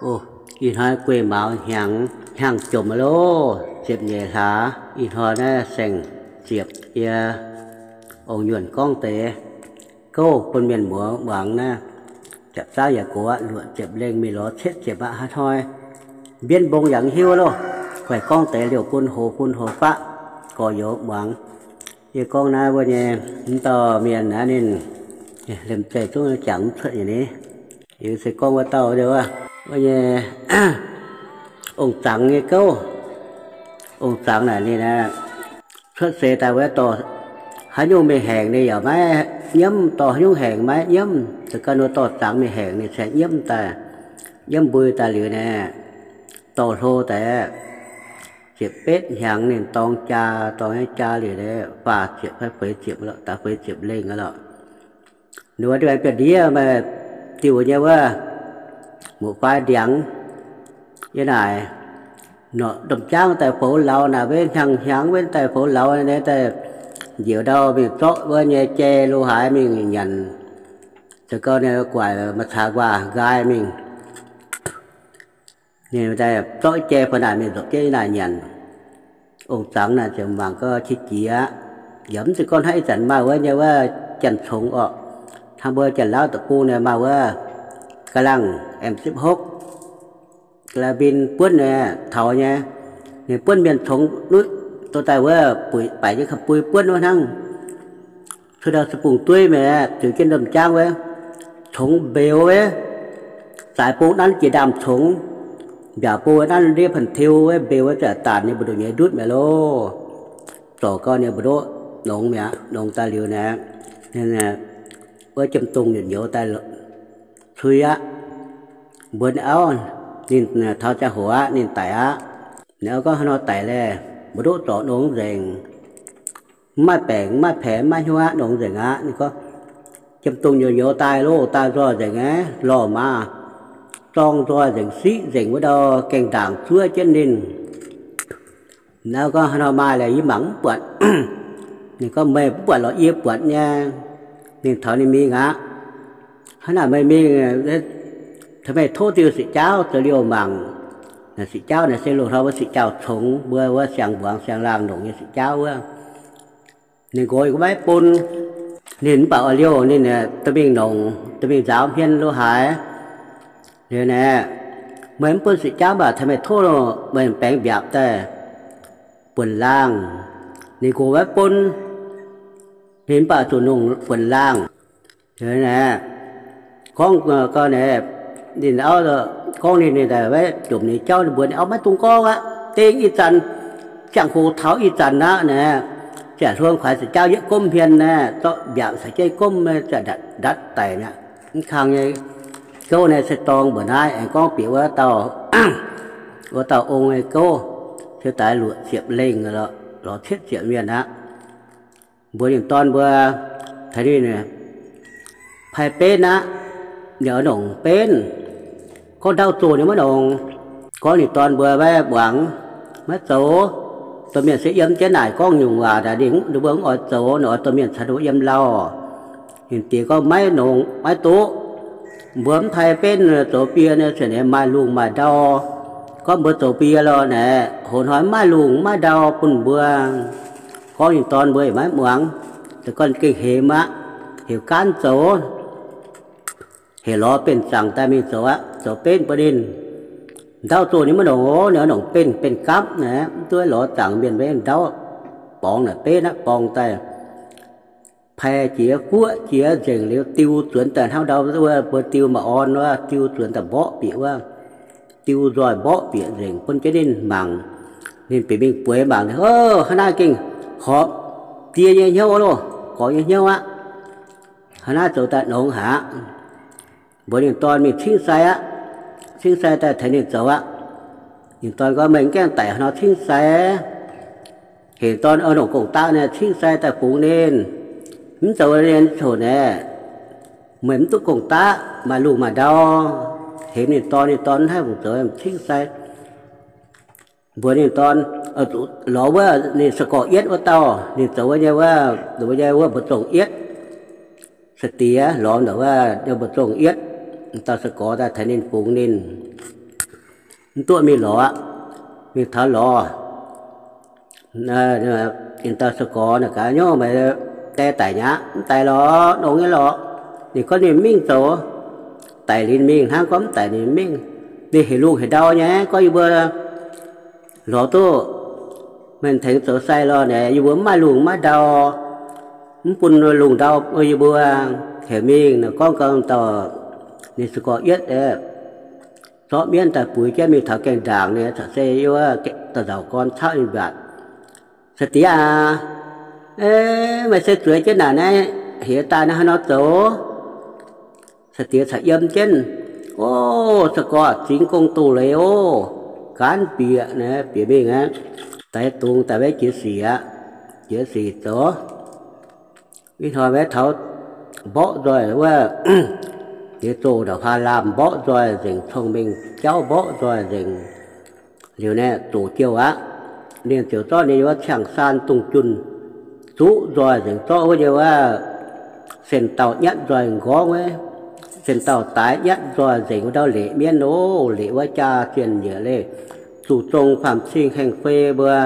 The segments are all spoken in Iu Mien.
O, ih hnoi guei mauz hnyangx, hnyangx jomc loh, ziepc nyeic hlaax. Ih hnoi naaiv saeng-ziepc, yie ong-nyuonh gorngv deix gouv bun mienh muoz muangx naaiv. Ziepc zaangv yaac gox aqv, luoqc ziepc lengh mingh lorz cietv ziepc aqv. Haaix hnoi mbienv mbong yaac hiuv loh. Guaih gorngv deix liouh bun hoz bun hoz faqv gorx-youz muangx. Yie gorngv naaiv wuov nyei, mv dauh mienh naaiv ninh liemh zeih zungv jangx mv cuotv nyei ni. Yie se gorngv wuov dauh, wuov nyei ong-zangx nyei gouv. Ong-zangx naaic ninh cuotv seix daaih wuov dorh haaix nyungc mingh haengc ninh yaac maiv nyiemv, dorh haaix nyungc haengc maiv nyiemv. Za'gengh nor dorh zangx mingh haengc ninh se nyiemv daaih, nyiemv mbui daaih liuz naaic, dorh hlo daaih ziepc betv hnyangx ninh dorng jaa, dorng nyei jaa liuz naaic faah ziepc fai feix ziepc, daaih feix ziepc lengh lorqc. Ninh wuov ndiev maaih diuh nyei wuov, muoc fai ndiangx yie naaic, norqc domh jaangv daaih foux lauz naaic, wenv hnyangx hnyangx wenv daaih foux lauz naaic, daaih njiec ndau mingh zorqv wuov nyei jai lo haaix mingh nyanc. Za'gengh ninh guaaic maaih caax nquaah nqaai mingh. Ninh daaih zorqv jai fai naaic mingh nzopc jienv naaic nyanc. Ong-zangx naaic ziouc mangc gaax qiex jiez aqv. Yaac mv zeiz gorngv hnangv ih zanc maaih wuov nyei wuov janx-congx orqc. Hnangv mbuo Janx-Laauv deic-bung naaic maaih wuov กำลัง M สิบหก การาบิน buonv naaic taux nyei. Ninh buonv mienh congx nuiv dorh daaih wuov buic, baeqc jienv ga'bui buonv wuov hnangv. Cuotv ndau se bungx-dueiv mi'aqv, ziux jienv domh jaangv wuov, congx mbeux wuov, zaaix bung nanv jiex ndaamv-congx, mbiaauc bung nanv ndiev panh tiu wuov, mbeux wuov ziouc daanc nyei mbu'ndongx nyei ndutv mi'aqv loh. Zorc gau ninh mbu'ndoqv nongx mi'aqv. Nongx daaih liuz naaic, wuov Jiem Dungh nyutc nyouz daaih cui aqv. Mbuo auv ninh taux ziangh hoc aqv, ninh daic aqv. Ninh auv gorngv, Haaix nor daic laeh? Mbu'ndoqv zorc nongx nzengc. Mv maaih baengc, mv maaih paeqc, mv maaih hnyouv aqv, nongx nzengc aqv. Ninh gorngv, Jiem Dungh nyutc nyouz daaih loh, daaih nzoih nzengc aqv, lorh maaz zorng nzoih nzengc, siqv nzengc wuov ndau gaengh ndaangc zuov jienv ninh. Ninh auv gorngv, Haaix nor maaih laeh? Yie mangc mv buatc. Ninh gorngv, Meih mv buatc lorqc, yie buatc nyei. Ninh taux ninh mingh aqv. Hnangv naaic meih mingh, taux meih tov diuh siqv jaauv zoux liouh mangc. Naaic siqv jaauv naaic se loz-hnoi mbuo siqv jaauv congx, mbuo wuov siang-mbuangz siang-laangh nongc nyei siqv jaauv wuov. Ninh nqox maiv bun. Ninh mv baac oix liouh ninh dorh mingh nongc, dorh mingh nzaaux hmien lo haaix. Liuz naaic, Meih mv bun siqv jaauv mv baac taux meih tov meih baengx mbiaapc daaih buonc laangh. Ninh nqox maiv bun. Ninh mv baac zuqc nongc buonc laangh. Gorngv gau naaic, ninh auv gorngv ninh, ninh daaih maiv jomc ninh jauv, ninh mbuox ninh auv maiv dungx gorngv aqv. Dengh ih zanc, ziangh hoc taux ih zanc aqv naaic, ziouc hluong kuaix siqv jaauv yietv gomv hmien naaic, zorqv mbiaapc caux jienv gomv ziouc ndatv daic mi'aqv. Mv kang nyei gouv naaiv se dorng mbuoqc naaiv, aengx gorngv bieqc wuov dauh, wuov dauh ong nyei gouv, ziouc daaih luoqc ziepc lengh, lorz cietv ziepc mienh aqv. Mbuox ninh dorn mbuo, taux ninh paaiv benv aqv, ninh oix nongc benv. Gorngv ndau zoh ninh maiv nongc. Gorngv ninh dorn mbuo maiv muangx, maiv zoux. Domh mienh se yiem jienv naaic gorngv nyungc waac, ninh mbuo mv oix zoux, ninh oix domh mienh caux ninh mbuo yiem lauh. Ninh diex gorngv maiv nongc, maiv duqv. Mbuo mv paaiv benv, zoux bie nyei ziouc maaih lungh maaih ndau. Gorngv mbuo zoux bie lorh naaic, hoz hnoi mv maaih lungh mv maaih ndau bun mbuo. Gorngv ninh dorn mbuo yaac maiv muangx. Da'gorn gengh hemx aqv, heuc gaanv zoux, heuc lorz benx zaangc daaih mingh zoux aqv, zoux benv bun ninh. Ndau zoh ninh maiv nongc, ninh oix nongc benv, benv gapv naaic, mv duqv lorz zaangc mienh maiv ndau. Borngz naaic benv aqv, borngz daaih paaiv jiex fuoqv jiex nzengc liuz diu zuonx daaih hnangv ndau wuov mbuo diu ma'orn wuov, diu zuonx daaih mborqv bieqc wuov, diu nzoih mborqv bieqc nzengc bun jienv ninh mangc. Ninh bieqc mingh bueix mangc, Ov, hnangv naaiv gengh horpc die nyei hnyouv loh, gorx nyei hnyouv aqv. Hnangv naaiv zoux daaih nongx haic aqv. Mbuox ninh dorn mingh cingv sai aqv. Cingv sai daaih tengx ninh zoux aqv. Ninh dorn gorngv, Meih mv gaengh daic haaix nor cingv sai? Heuc dorn oix nongc gong-daqv naaic cingv sai daaih bungx ninh. Mv zoux ninh coc naaic, meih mv duqv gong-daqv, maaih lungh maaih ndau. Hemx ninh dorn, ninh dorn mv haih fungc zoux cingv sai. Mbuox ninh dorn, lorz wuov ninh sai-gorx yietv wuov dauh, ninh zoux wuov nyei wuov, wuov nyei wuov mbu'zong yietv. Sai-diex lorz ndongc wuov mbu'zong yietv, dauh sai-gorx daaih tengx ninh bungx ninh. mv duqv mingh lorz aqv. Mingh taux lorz, ninh dauh sa-gorx naaic gaax, Nyouz, meih die daic nyei aqv? Mv daic lorqc, nongx nyei lorqc. Ninh gorngv ninh mingh zoux, daic liuz mingh hnangv, gorngv mv daic ninh mingh. Ninh heuc lungh heuc ndau nyei, gorngv yie mbuo lorz duqv meih tengx zoux sai lorh naaic, yie mbuo mv maaih lungh maiv ndau, mv bun lungh ndau yie mbuo heuc mingh. Naaic gorngv gau dauh, ninh sa-gorx yietv zorqv mienv daaih buix jienv mingh taux gaengh ndaangc, ninh caux se yie wuov dauh nzauc gorn cauv ninh mbatc. Sa-diex aac, meih se zueiz jienv naaic, naaiv heuc daaih naaiv haaix nor zoux? Sa-diex caux yiem jienv, O, sa-gorx zingx gong doz-leiz oc. Gaanv bieqc naaic, bieqc mingh aqv. Daix dungz daaih wetv jiex sic aqv. Jiex sic zoux, ih hnoi maiv taux mborqv nzoih wuov, diex zoh ndau haa laamh mborqv nzoih nzengc, cong-mengh jauv mborqv nzoih nzengc. Liuz naaic zoqc jouh aqv. Ninh ziouc zorqv ninh wuov ciangh saan dungh junh zuqv nzoih nzengc, zorqv wuov nyei wuov sen-daauh nyatv nzoih nqorngv wuov, sen-daauh daaix nyatv nzoih nzengc wuov ndau leqc mienv oc. Leqc wuov jaa zienh nyieqc leih, zuqc zong faam-cing heng fei mbuo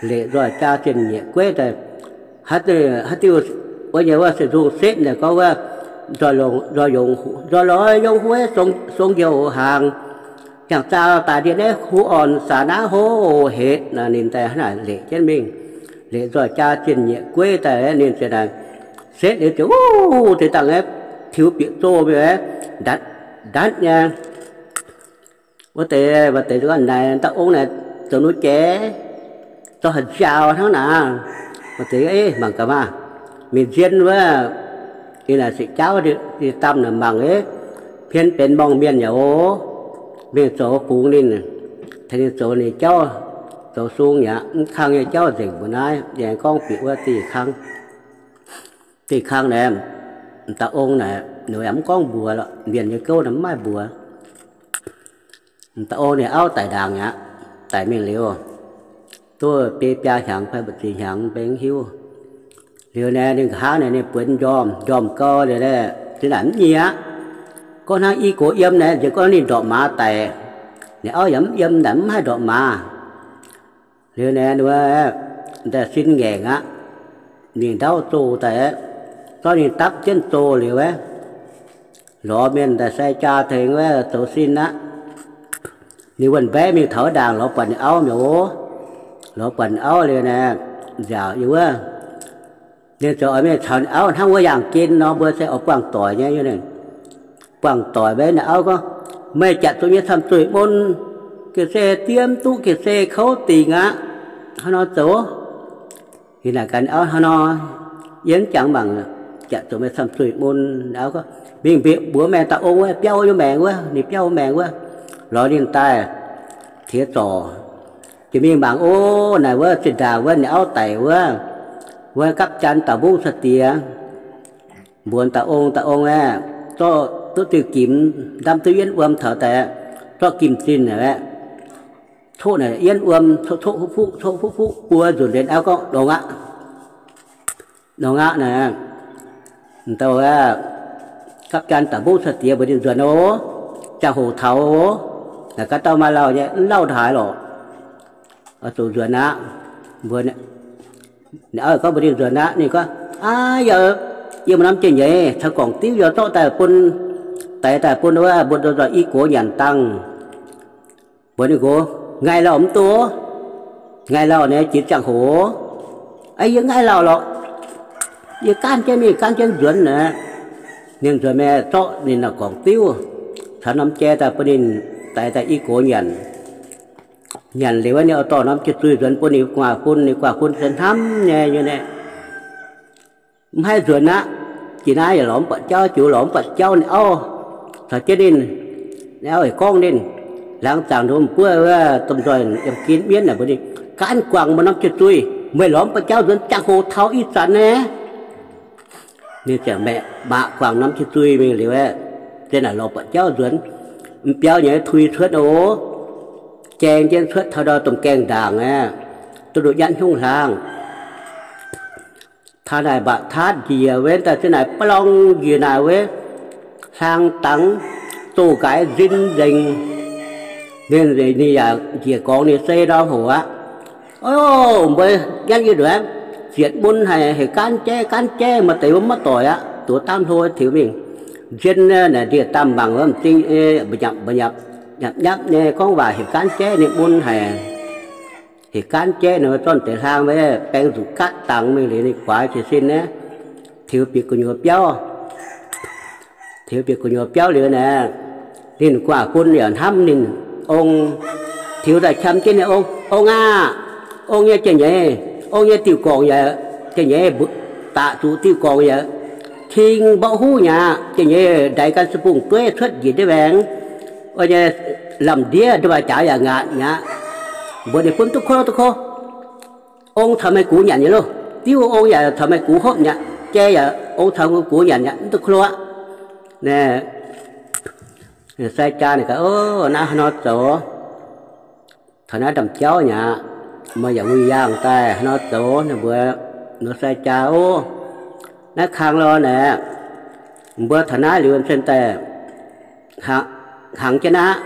leqc nzoih jaa zienh nyieqc gueiv daaih. Haaix diuh wuov nyei wuov se nzung setv naaic gorngv wuov, nzoih longx, nzoih yongz, nzoih longx yongz huv, song njoux haangx, hnyangx zaau daaih ndie naaiv huv orn saax naaiv hov hetc. Ninh daaih hnangv naaic leqc jienv mingh, leqc nzoih jaa zienh nyieqc gueiv daaih, ninh ziouc naaic setv liuz ziouc wuov deix dangh aeqv, tiux bieqc zoh mingh, ndatv, ndatv nyei. Wuov deix, wuov deix gorngv naaic, dauh ong naaic zoux nuv jiex, zoux haaix nziaaux hnangv naaic. Wuov deix, Mangc gaax maah, mingh nzien wuov, ninh naaic se jaauv, ninh dam naaic mangc, hmien benx morngh mienh yaac oc. Mingh zoux fungx ninh, tengx ninh zoux ninh jauv, zoux sung yaac mv kang nyei jauv nzengc mbuo naaiv. Yie gorngv bieqc wuov diuh kang, diuh kang naaic, dauh ong naaic ninh yaac mv gorngv mbuox lorqc, mienh nyei gouv naaic mv maaih mbuox. Dauh ong ninh auv daic ndaangc aqv. Daic mingh liuz, duqv biei biaa hnyangx fai mbu'ziex hnyangx mv benx hiuv. Liuz naaic ninh nqa'haav naaic ninh buonx njormh, njormh gau liuz naaic zinh ndaangc mv nyie aqv. Gorngv hnangv i gox yiem naaic nziex gorngv ninh ndorpc maaz daic, ninh auv yaac mv yiem, naaic mv haih ndorpc maaz. Liuz naaic ninh daaih sin ngaengc aqv. Ninh ndaauv zoh daaih, zorqv ninh dapv jienv zoh liuz aeqv, lorz mienh daaih sai jaa tengx wuov zoux sin aqv. Ninh wuonh mbaeqv mingh taux ndaangc lorz buatc ninh auv mi'aqv oc. Lorz buatc ninh auv liuz naaic, nziaauc yie wuov, ninh ziouc oix mingh caux ninh auv hnangv wuov yangh gen nor, mbuo se oix buangh doic nyei. Buangh doic maiv, ninh auv gorngv, Meih jaax zuqc nyei camv zuiz mun, gengh se diev mv duqv, gengh se kouv dingc aqv. Hnangv nor zoux. Ninh naaic gaax ninh auv, Hnangv nor, yie mv jangx mangc, jaax zuqc meih camv zuiz mun. Ninh auv gorngv, Mingh mbuox maengx dauh ong wuov, biauv wuov maengx wuov, ninh biauv wuov maengx wuov, lorz ninh daaih tiex zorc. Jiex mingh mangc oc. Naaic wuov zinh ndaangc wuov ninh auv daic wuov, wuov gapv janx da'mbungv sa-diex mbuox dauh ong, Dauh ong aeqv, zorqv duqv diuh gimx, ndamv duqv yienv wuom taux daaih, zorqv gimx-zinh aeqv, coqv naaic yienv wuom, coqv coqv fuqv fuqv, coqv fuqv fuqv buo nzunc. Ninh auv gorngv, Longx aqv, longx aqv naaic. Dauh gapv janx da'mbungv sa-diex mbuox ninh nzuonx oc. Ziangh hoc taux oc. Naaic gaax dauh maaih lauh nyei, mv lauh haaix lorqc, zuqc nzuonx aqv. Mbuox ninh auv gorngv mbuox ninh nzuonx aqv. Ninh gorngv, Aav, yie, yie maaih norm jiex nyeiz caux gorngc diuv yie zorqv daaih bun, daix daaih bun wuov, bun nzoih i gox nyanc dangh. Mbuox ninh nqox, Ngaih lauh mv duqv, ngaih lauh naaic jiex ziangh hoc. Aa, yie ngaih lauh lorqc, yie gaanv jienv mingh gaanv jienv nzuonx naaic. Ninh nzuonx maengx zorqv ninh naaic gorngc diuv caux norm jai daaih bun ninh daix daaih i gox nyanc. Nyanc liuz wuov ninh oix dorh norm jiex zuih nzuonx bun ninh guaax fun. Ninh guaax fun se hnamv nyei, nyei naaic, Mv haih nzuonx aqv. Jiex naaiv yaac lorz mv buatc jauv, jiex wuov lorz mv buatc jauv. Ninh auv caux jienv ninh, ninh auv yaac gorngv ninh, Laangz zaangc nduov buov wuov domh nzoih yiem gen mienv naaic mbuox ninh, Gaanv guangc meih norm jiex zuih, meih lorz mv buatc jauv nzuonx, ziangh hoc taux ih zanc naaiv. Ninh ziouc maeqc maqc guangc norm jiex zuih mingh liuz aeqv, zinh naaic lorz buatc jauv nzuonx, m'biauv nyei tui cuotv oc. Jaeng jienv cuotv taux ndau domh gaengh ndaangc aeqv, duqv nduqc nyatv hnyungv hlaang. Taux naaic mba'taatv njiec wuov daaih, zinh naaic ba'lorng njiec naaic wuov, hlaang dangx, doh nqaaix nzin nzengc. Ninh yaac njiec gorngv ninh se ndorm hoc aqv. O, mbuo nyatv yie nduqc, zietc mun haic, heuc gaanv jaiv, gaanv jaiv, maaih deix mbuo maiv doic aqv, duqv daamv hlo tiux mingh. Njien naaic ndie-daamh mangc wuov m'zing, mba'nyapc mba'nyapc, nyapc nyapv nyei gorngv waac heuc gaanv jaiv, ninh mun haic, heuc gaanv jaiv nor, zorqv deix hlaang maiv baeng nzuqc gaatv dangx mingh liuz ninh guaax jiez sin naaiv, tiux bieqc gu'nyuoz biauv. Tiux bieqc gu'nyuoz biauv liuz naaic, ninh guaax bun yaac hnamv ninh ong, tiux daaih qam jienv ninh ong, Ong aah! Ong nyei jiex nyeiz, ong nyei diuh gorngc yaac jiex nyeiz, daqc zuqc diuh gorngc yaac king mborqv huv nyei aqv, jiex nyeiz ndaix gan se bungh dueiv cuotv njiec ndiev maengx, o nyei, lamh ndiev ndiev maaih jaax yaac ngaatc mi'aqv. Mbuox ninh bun duqv kouv duqv kouv. Ong caux meih gux nyanc nyei loh. Diuv ong yaac caux meih gux hopv nyei aqv. Jai yaac ong caux meih gux nyanc nyei aqv, mv duqv kouv aqv. Naaiv sai jaa ninh gaax, O, naaiv haaix nor zoux? Taux naaiv ndaamv-jauv nyei aqv. Meih yaac wuic yaangh daaih haaix nor zoux? Ninh mbuox nor sai jaa, O, naaiv kang lorh naaic, mbuo taux naaiv liuz cen daaih hangx jienv aqv.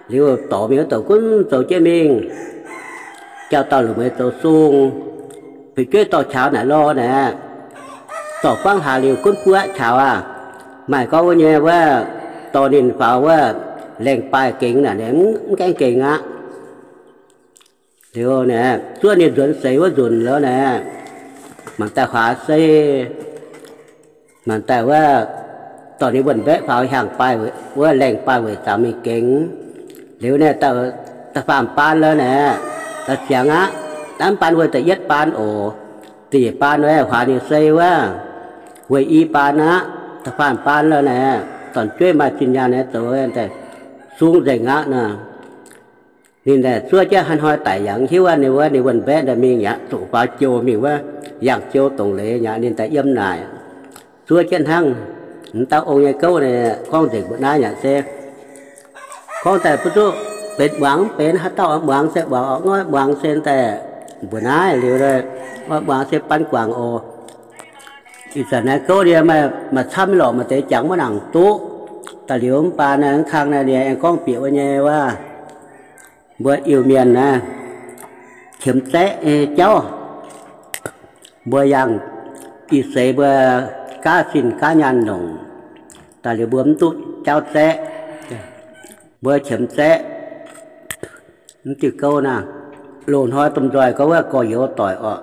Liuz dorc mingh wuov douc gunv zoux jienv mingh, jauv-dauh longc meix zoux sung, fu'jueiv dorh qaux naaic lorh naaic, zorc buangv hlaax liuz gunv buov qaux aqv. Maaih gorngv wuov nyei wuov, dorh ninh faaux wuov laengh baaih gengx naaic, mv gaengh gengx aqv. Liuz naaic zuov ninh nzuonx seix wuov nzunc lorh naaic, mangc daaih huaax se, mangc daaih wuov, dorh ninh wuonh mbaeqv faaux hiaangx baaih, wuov laengh baaih weic zaangc mingh gengx. Liuz naaic da'faam baan lorh naaic, da'siangx aqv. Naaiv baan wuov da'yietv baan oc. Da'nyeic baan wuov huaax ninh se wuov, weic i baan aqv. Da'faam baan lorh naaic, dorn-jueiv maaih zinh nyaanh naaic zoux daaih sung nzengc aqv nor. Ninh daaih zuov jienv haaix hnoi daic yaac mv hiuv aqv. Ninh wuov ninh wuonh mbaeqv daaih mingh yaac zuqc faaux jiouh mingh wuov, yangh jiouh dongc leiz yaac ninh daaih yiem naaic. Zuov jienv hnangv, m'dauh ong nyei gouv naaic gorngv nzengc mbuo naaiv yaac se gorngv daaih bun duqv benx muangx mv benx, haaix dauh muangx se muangx, orqc ngoiv muangx se daaih mbuo naaiv liuz, ngoiv muangx se ban guangc oc. Ih zanc naaiv gouv ndie maaih camv lorqc, maaih deix jangx maiv nangc duqv. Daaih liuz mv baac naaiv kang naaiv ndie aengx gorngv bieqc wuov nyei wuov, mbuo Iu-Mienh naaiv qiemx zaeqv nyei jauv. Mbuo yangh ih seix mbuo gaav zinh gaav nyaanh longc, daaih liuz mbuo mv duqv jauv zaeqv, mbuo qiemx zaeqv. Mv diuh gouv naaiv, loz-hnoi domh nzoih gorngv wuov gorx-youz doic orqc,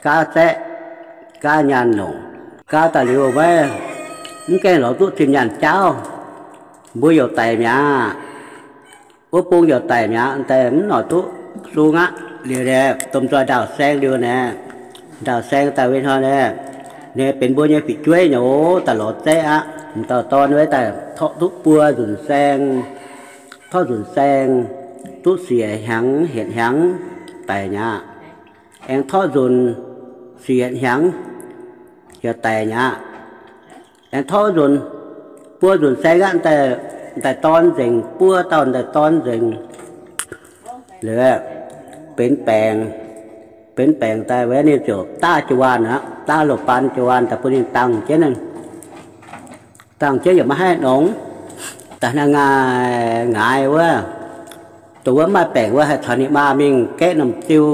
gaav zaeqv, gaav nyaanh longc, gaav daaih liuz maiv, mv gaengh lorz duqv zinh nyaanh jaauv, mbuo youc daic mi'aqv. Wuov bung youc daic mi'aqv, daaih mv noic duqv sung aqv. Liuz naaic domh nzoih ndaauh saeng liuz naaic, ndaauh saeng daaih wuov hnoi naaic, ninh benx mbuo nyei fu'jueiv nyei oc, daaih lorz zaeqv aqv. M'dauh dorn wuov daaih torqv duqv buo nzunc saeng, torqv nzunc saeng, duqv siec hnyangx hietc hnyangx daic mi'aqv. Aengx torqv nzunc siec hnyangx yaac daic mi'aqv. Aengx torqv nzunc, buo nzunc saeng aqv, daaih dorn nzengc, buo dauh daaih dorn nzengc. Liuz benx baengc, benx baengc daaih wuov ninh ziouc daav jiu-waanh aqv, daav loz-baan jiu-waanh daaih bun ninh dangh jienv, dangh jienv yaac maiv haih nongx. Daaih hnangv ngaih ngaix wuov, dongh wuov maaih baengc wuov haih caux ninh maa mingh gaeqv norm ziu,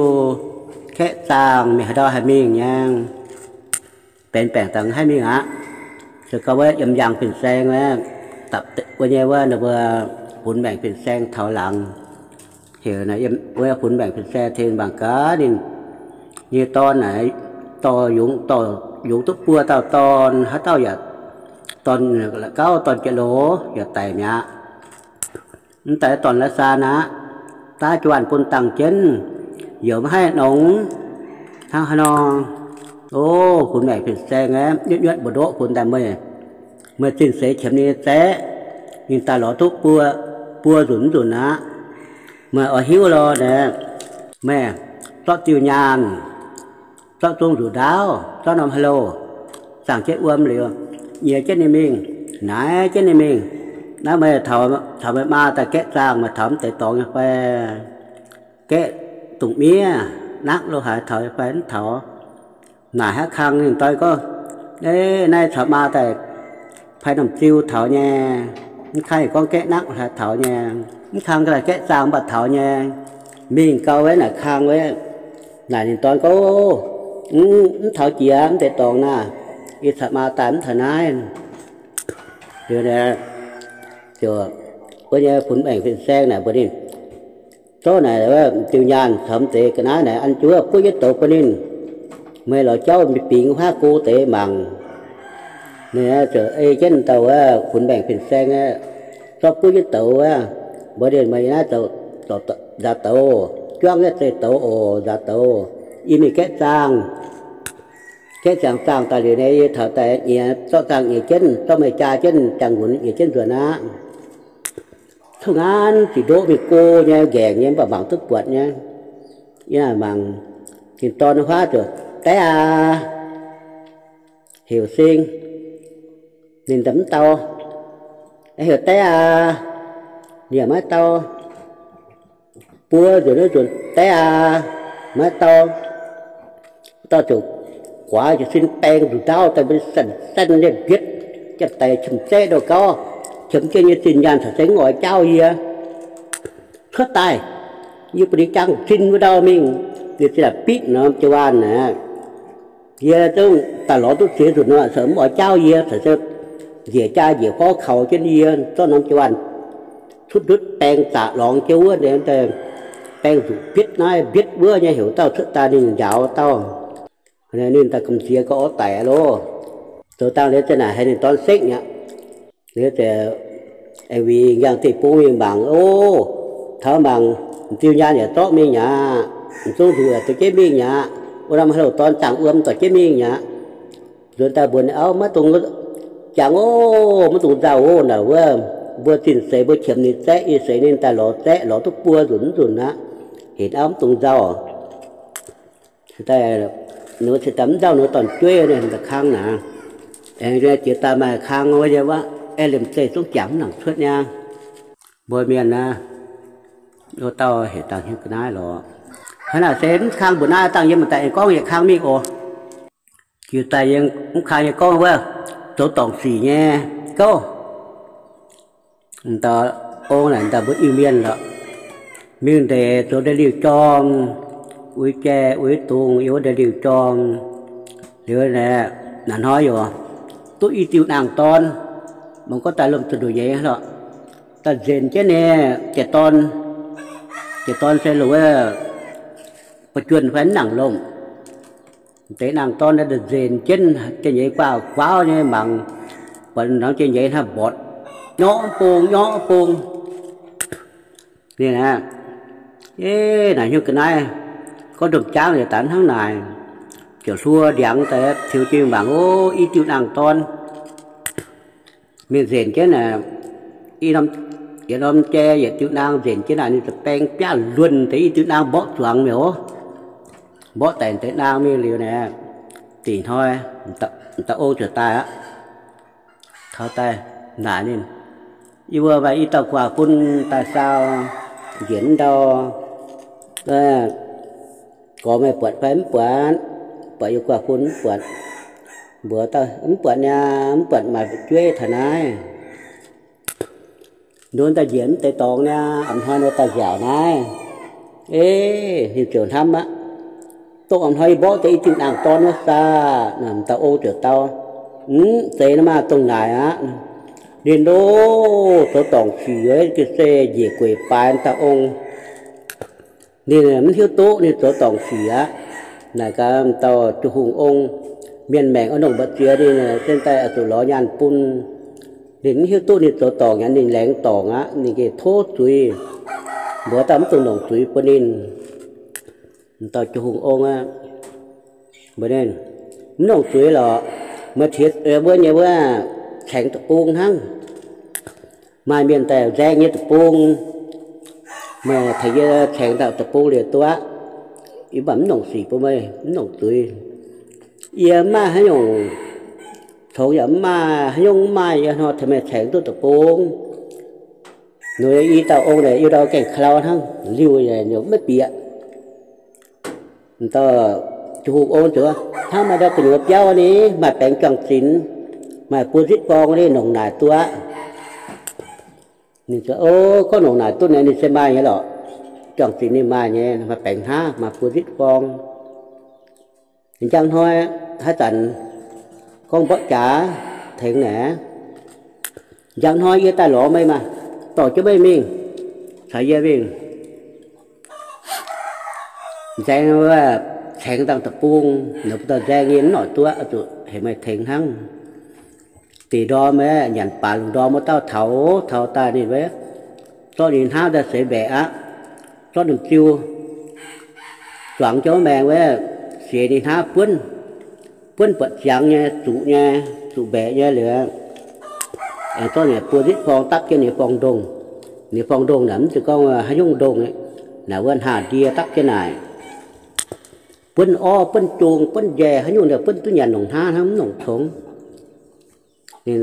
gaeqv zaangh, mingh haaix ndau haih mingh nyei. Benx baengc daaih maiv haih mingh aqv. Se gorngv wuov yiem yangh fin-saeng wuov, dapc wuov nyei wuov, ninh mbuo funx maengc fin-saeng taux laangz, heuc wuov funx maengc fin-saeng tengx mangc gaax ninh nyei dorn naaic, dorh yungz, dorh yungz duqv buo dauh dorn, haaix dauh yaac dorn la'gauv dorn jiex loz yaac daic mi'aqv. Mv daaih dorn la'saan aqv, daav jiu-waanh bun dangh jienv, yaac maiv haih nongx. Hnangv haaix nor? O, funx maengc fin-saeng aeqv, nyuotv nyuotv mbu'ndoqv funx daaih meih, meih zinh seix qiemx ninh nyei zaeqv, ninh daaih lorz duqv buo, buo nzunc mv nzunc aqv. Meih oix hiuv lorh naaic, meih zorqv diuh nyaanh, zorqv zong nzuqc ndaauv, zorqv norm ha'louh, zaangh jienv wuom liuz, nyiex jienv ninh mingh, naaic jienv ninh mingh. Naaiv meih taux, taux meih maa daaih gaeqv zaangh, meih taux mv deix dorngx nyei fai? Gaeqv dungz miev, nakv lo haaix taux nyei fai mv taux? Naaic haaix kang ninh doi gorngv, Naaiv caux maa daaih pai norm ziu taux nyei. Mv kang gorngv gaeqv naqv taux nyei, mv kang gaeqv zaang mv baac taux nyei. Mingh gau wuov naaic kang wuov, naaic ninh dorn gorngv, mv taux jiex mv deix dorngx naaic, yie caux maa daaih mv taux naaiv. Liuz, ziouc wuov nyei funx maengc fin-saeng naaic mbuox ninh, zorqv naaic diuh nyaanh caux mv deix ga'naaiv naaic an juov buov yietv douz bun ninh. Meih lorz jauv bingx huaav go deix mangc. Ninh ziouc ei jienv dauh wuov funx maengc fin-saeng, zorqv buov yietv douz wuov, mbuox ninh, meih naaiv zoux nzaaux douz, juangv yietv zeiv douz oc, nzaaux douz. Yie mingh gaeqv zaang. Gaeqv ziangx zaangh daaih liuz nyei, yie taux daaih nyiex, zorqv zaangh nyiex jienv, zorqv meih jaa jienv, ziangh nqunx nyiex jienv nzuonx aqv. Cuotv ngaanv ziqc ndoqv mingh go nyei, nqaengc nyei, mv baac mangc duqv buatc nyei. Yie naaic mangc, ninh dorn huaav ziouc, Daiv aac, heuc seng. Ninh daaih mv dau. Heuc, Daiv aac. Ninh yaac maiv dau. Buo nzunc, nzunc, Daiv aac. Maiv dau. Dauh ziouc guaax jiez sin baeng nzuqc ndaauv daaih mbuo san-san nyei mbietv, janx-daic qiemx zeqv ndouh gauv, qiemx jienv nyei zinh nyaanh caux se mv oix jaauv yie. Cuotv daaih, yie bun ninh jangx zinh wuov ndau mingh. Yie zinh aah bitv norm jiu-waanh aqv. Yie zungv daaih lorz duqv ziex nzunc nor, caux mv oix jaauv yie, caux se njiec jaa njiec gorv kaux jienv yie, zorqv norm jiu-waanh cutv ndutv baeng zaqc lorngx jienv wuov, baeng nzuqc mbietv naaiv mbietv wuov nyei heuc dauh cuotv daaih ninh njaaux dauh. Ninh daaih gamh nziex gauh orv daic aqv loh. Zoux dangh liuz zinh naaic haiz ninh dorn sekv mi'aqv. Liuz ziouc aengx wingh yangh deic-bung mingh mangc, o, taux mangc diuh nyaanh yaac zorqv mingh mi'aqv, m'zung nzuqc yaac dorh jienv mingh mi'aqv, wuov norm haaix loz dorn zaangc wuom dorh jienv mingh mi'aqv. Nzuonx daaih mbuox ninh auv, maiv dungx jangx oc, maiv dungx nzauh oc, naaic wuov mbuo zinh seix mbuo qiemx ninh zaeqv, ih seix ninh daaih lorz zaeqv, lorz duqv buo nzunc mv nzunc aqv. Hinc auv mv dungx nzauh. Daaih, ninh mbuo cingx daaih mv nzauh ninh mbuo dorn-jueiv, ninh daaih kang naaic, aengx jiex daaih maaih kang wuov, aengx liemh zeih zungv jangx mv nangc cuotv niaa. Mbuo mienh naaiv, o, dauh heuc dangh hiuv ga'naaiv lorqc. Hnangv naaic se mv kang mbuoqc naaiv dangh yie maaih daaih aengx gorngv yietc kang mingh oc. Jiu daaih yie mv kang yie gorngv wuov, zoux dorngc sic nyei gouv. Dauh ong naaic, dauh mbuo Iu-Mienh lorqc, mingh ndeic zoux ndeic-liuh jorm, uix jai uix dungz yiem wuov ndeic-liuh jorm. Liuz naaic, naaic hnoi yaac duqv i diuh naang-dorn, mangc gorngv daaih lomh zuqc nduqc nyei lorqc. Daaih nzenc jienv ninh jiex dorn, jiex dorn se longc wuov ba'juonh fai mv nangc lomh. Deix naang-dorn nzenc jienv jiex nyeiz guaav guauv nyei mangc, buatc norm jiex nyeiz hnangv mborqv, nyorqv bung nyorqv bung. Ninh aeqv, naaic hiuv ga'naaiv gorngv ndongc jaangv yietc danx hnangv naaic, ziouc hluo ndiangx daaih tiux jienv mingh mangc, o, i diuh naang-dorn mingh nzenc jienv naaic, yietc norm jai yietc diuh naang nzenc jienv naaic, ninh ziouc baeng biaav luonh deix i diuh naang mborqv zuangx mi'aqv. Mborqv daic deix naang mingh liuz naaic, dingc hnoi, dauh ong ziouc daaih aqv. Taux daaih naaic ninh, yie mbuo maaih i dauh guaax bun daaih saau njiec ndau, gorx meih buatc fai mv buatc? Buatc yie guaax bun mv buatc. Mbuox dauh mv buatc niaa, mv buatc maaih fu'jueiv taux naaiv. Nduov daaih njiec mv deix dorngx niaa, a'hnoi nor daaih nziaauc naaiv. Eix, ninh ziouc hnamv aqv. Dongh a'hnoi yie mborqv deix i diuh naang-dorn wuov saah? Dauh ong ziouc dau, mv zeiz nor maah, dongh naaic aqv. Ninh loh zoux dorngc sic, ga'sie njiec gueic baaix dauh ong. Ninh mv hiuv duqv ninh zoux dorngc sic aqv. Naaic gaax dauh Jung-Hungh Ong, mienh maengc oix nongc mbu'ziex ninh se daaih oix zuqc lorz nyaanh bun. Ninh mv hiuv duqv ninh zoux dorngc aqv, ninh laengz dorngc aqv, ninh gengh tov zuiz. Mbuox dauh mv dungx nongc zuiz bun ninh. Dauh Jung-Hungh Ong aqv, mbuox ninh, mv nongc zuiz lorqc. Meih tiex wuov nyei wuov caengx deic-bung hnangv. Maaih mienh daaih nzaeng nyei deic-bung, meih tengx yie caengx dauh deic-bung liuz duqv aqv. Yie mv baac mv nongc sic bun meih, mv nongc zuiz. Yie mv maaih haaix nyungc, congx yaac mv maaih, haaix nyungc mv maaih, yie hnoi tengx meih caengx duqv deic-bung. Ninh i dauh ong naaic, i dauh gaengh ka'lau hnangv, liuh nyei maiv bieqc. Dauh Jung-Hungh Ong ziouc, hnangv maaih ndau gu'nyuoz biauv ni, maaih baengx juang-zinx, maaih buo zipv gorng ni, nongc naaic duqv aqv. Ninh, o, gorngv longc naaic duqv naaic ninh se maaih nyei lorqc. Juangc zinx ninh maaih nyei, maaih baengc hnaav, maaih buo zitv forng. Njang hnoi haaix zanc gorngv mborqv jaax tengx naaic, njang hnoi yie daaih lorz meih maah, dorh jienv meih mingh, caux yie mingh nzaeng wuov caengx dangh deic-bung, ninh mbuo dauh nzaeng nyei mv noic duqv, zuqc heuc meih tengx hnangv. Deix ndorm aeqv, nyanc baac lungh ndorm wuov dauh taux, taux daaih ninh wuov, zorqv ninh hnaav daaih seix mbaeqc aqv, zorqv ninh ziu zuangx jienv maengx wuov, seix ninh hnaav buonv, buonv buatc ziangx nyei, zuqc nyei, zuqc mbaeqc nyei liuz, zorqv ninh buo zitv forng dapv jienv ninh forng-ndongh. Ninh forng-ndongh naaic mv zeiz gorngv haaix nyungc ndongh, naaic wuov hnangv ndie dapv jienv naaic, buonv orv, buonv jong, buonv njaih, haaix nyungc buonv duqv nyanc longc hnaav hnangv, mv longc congx. Ninh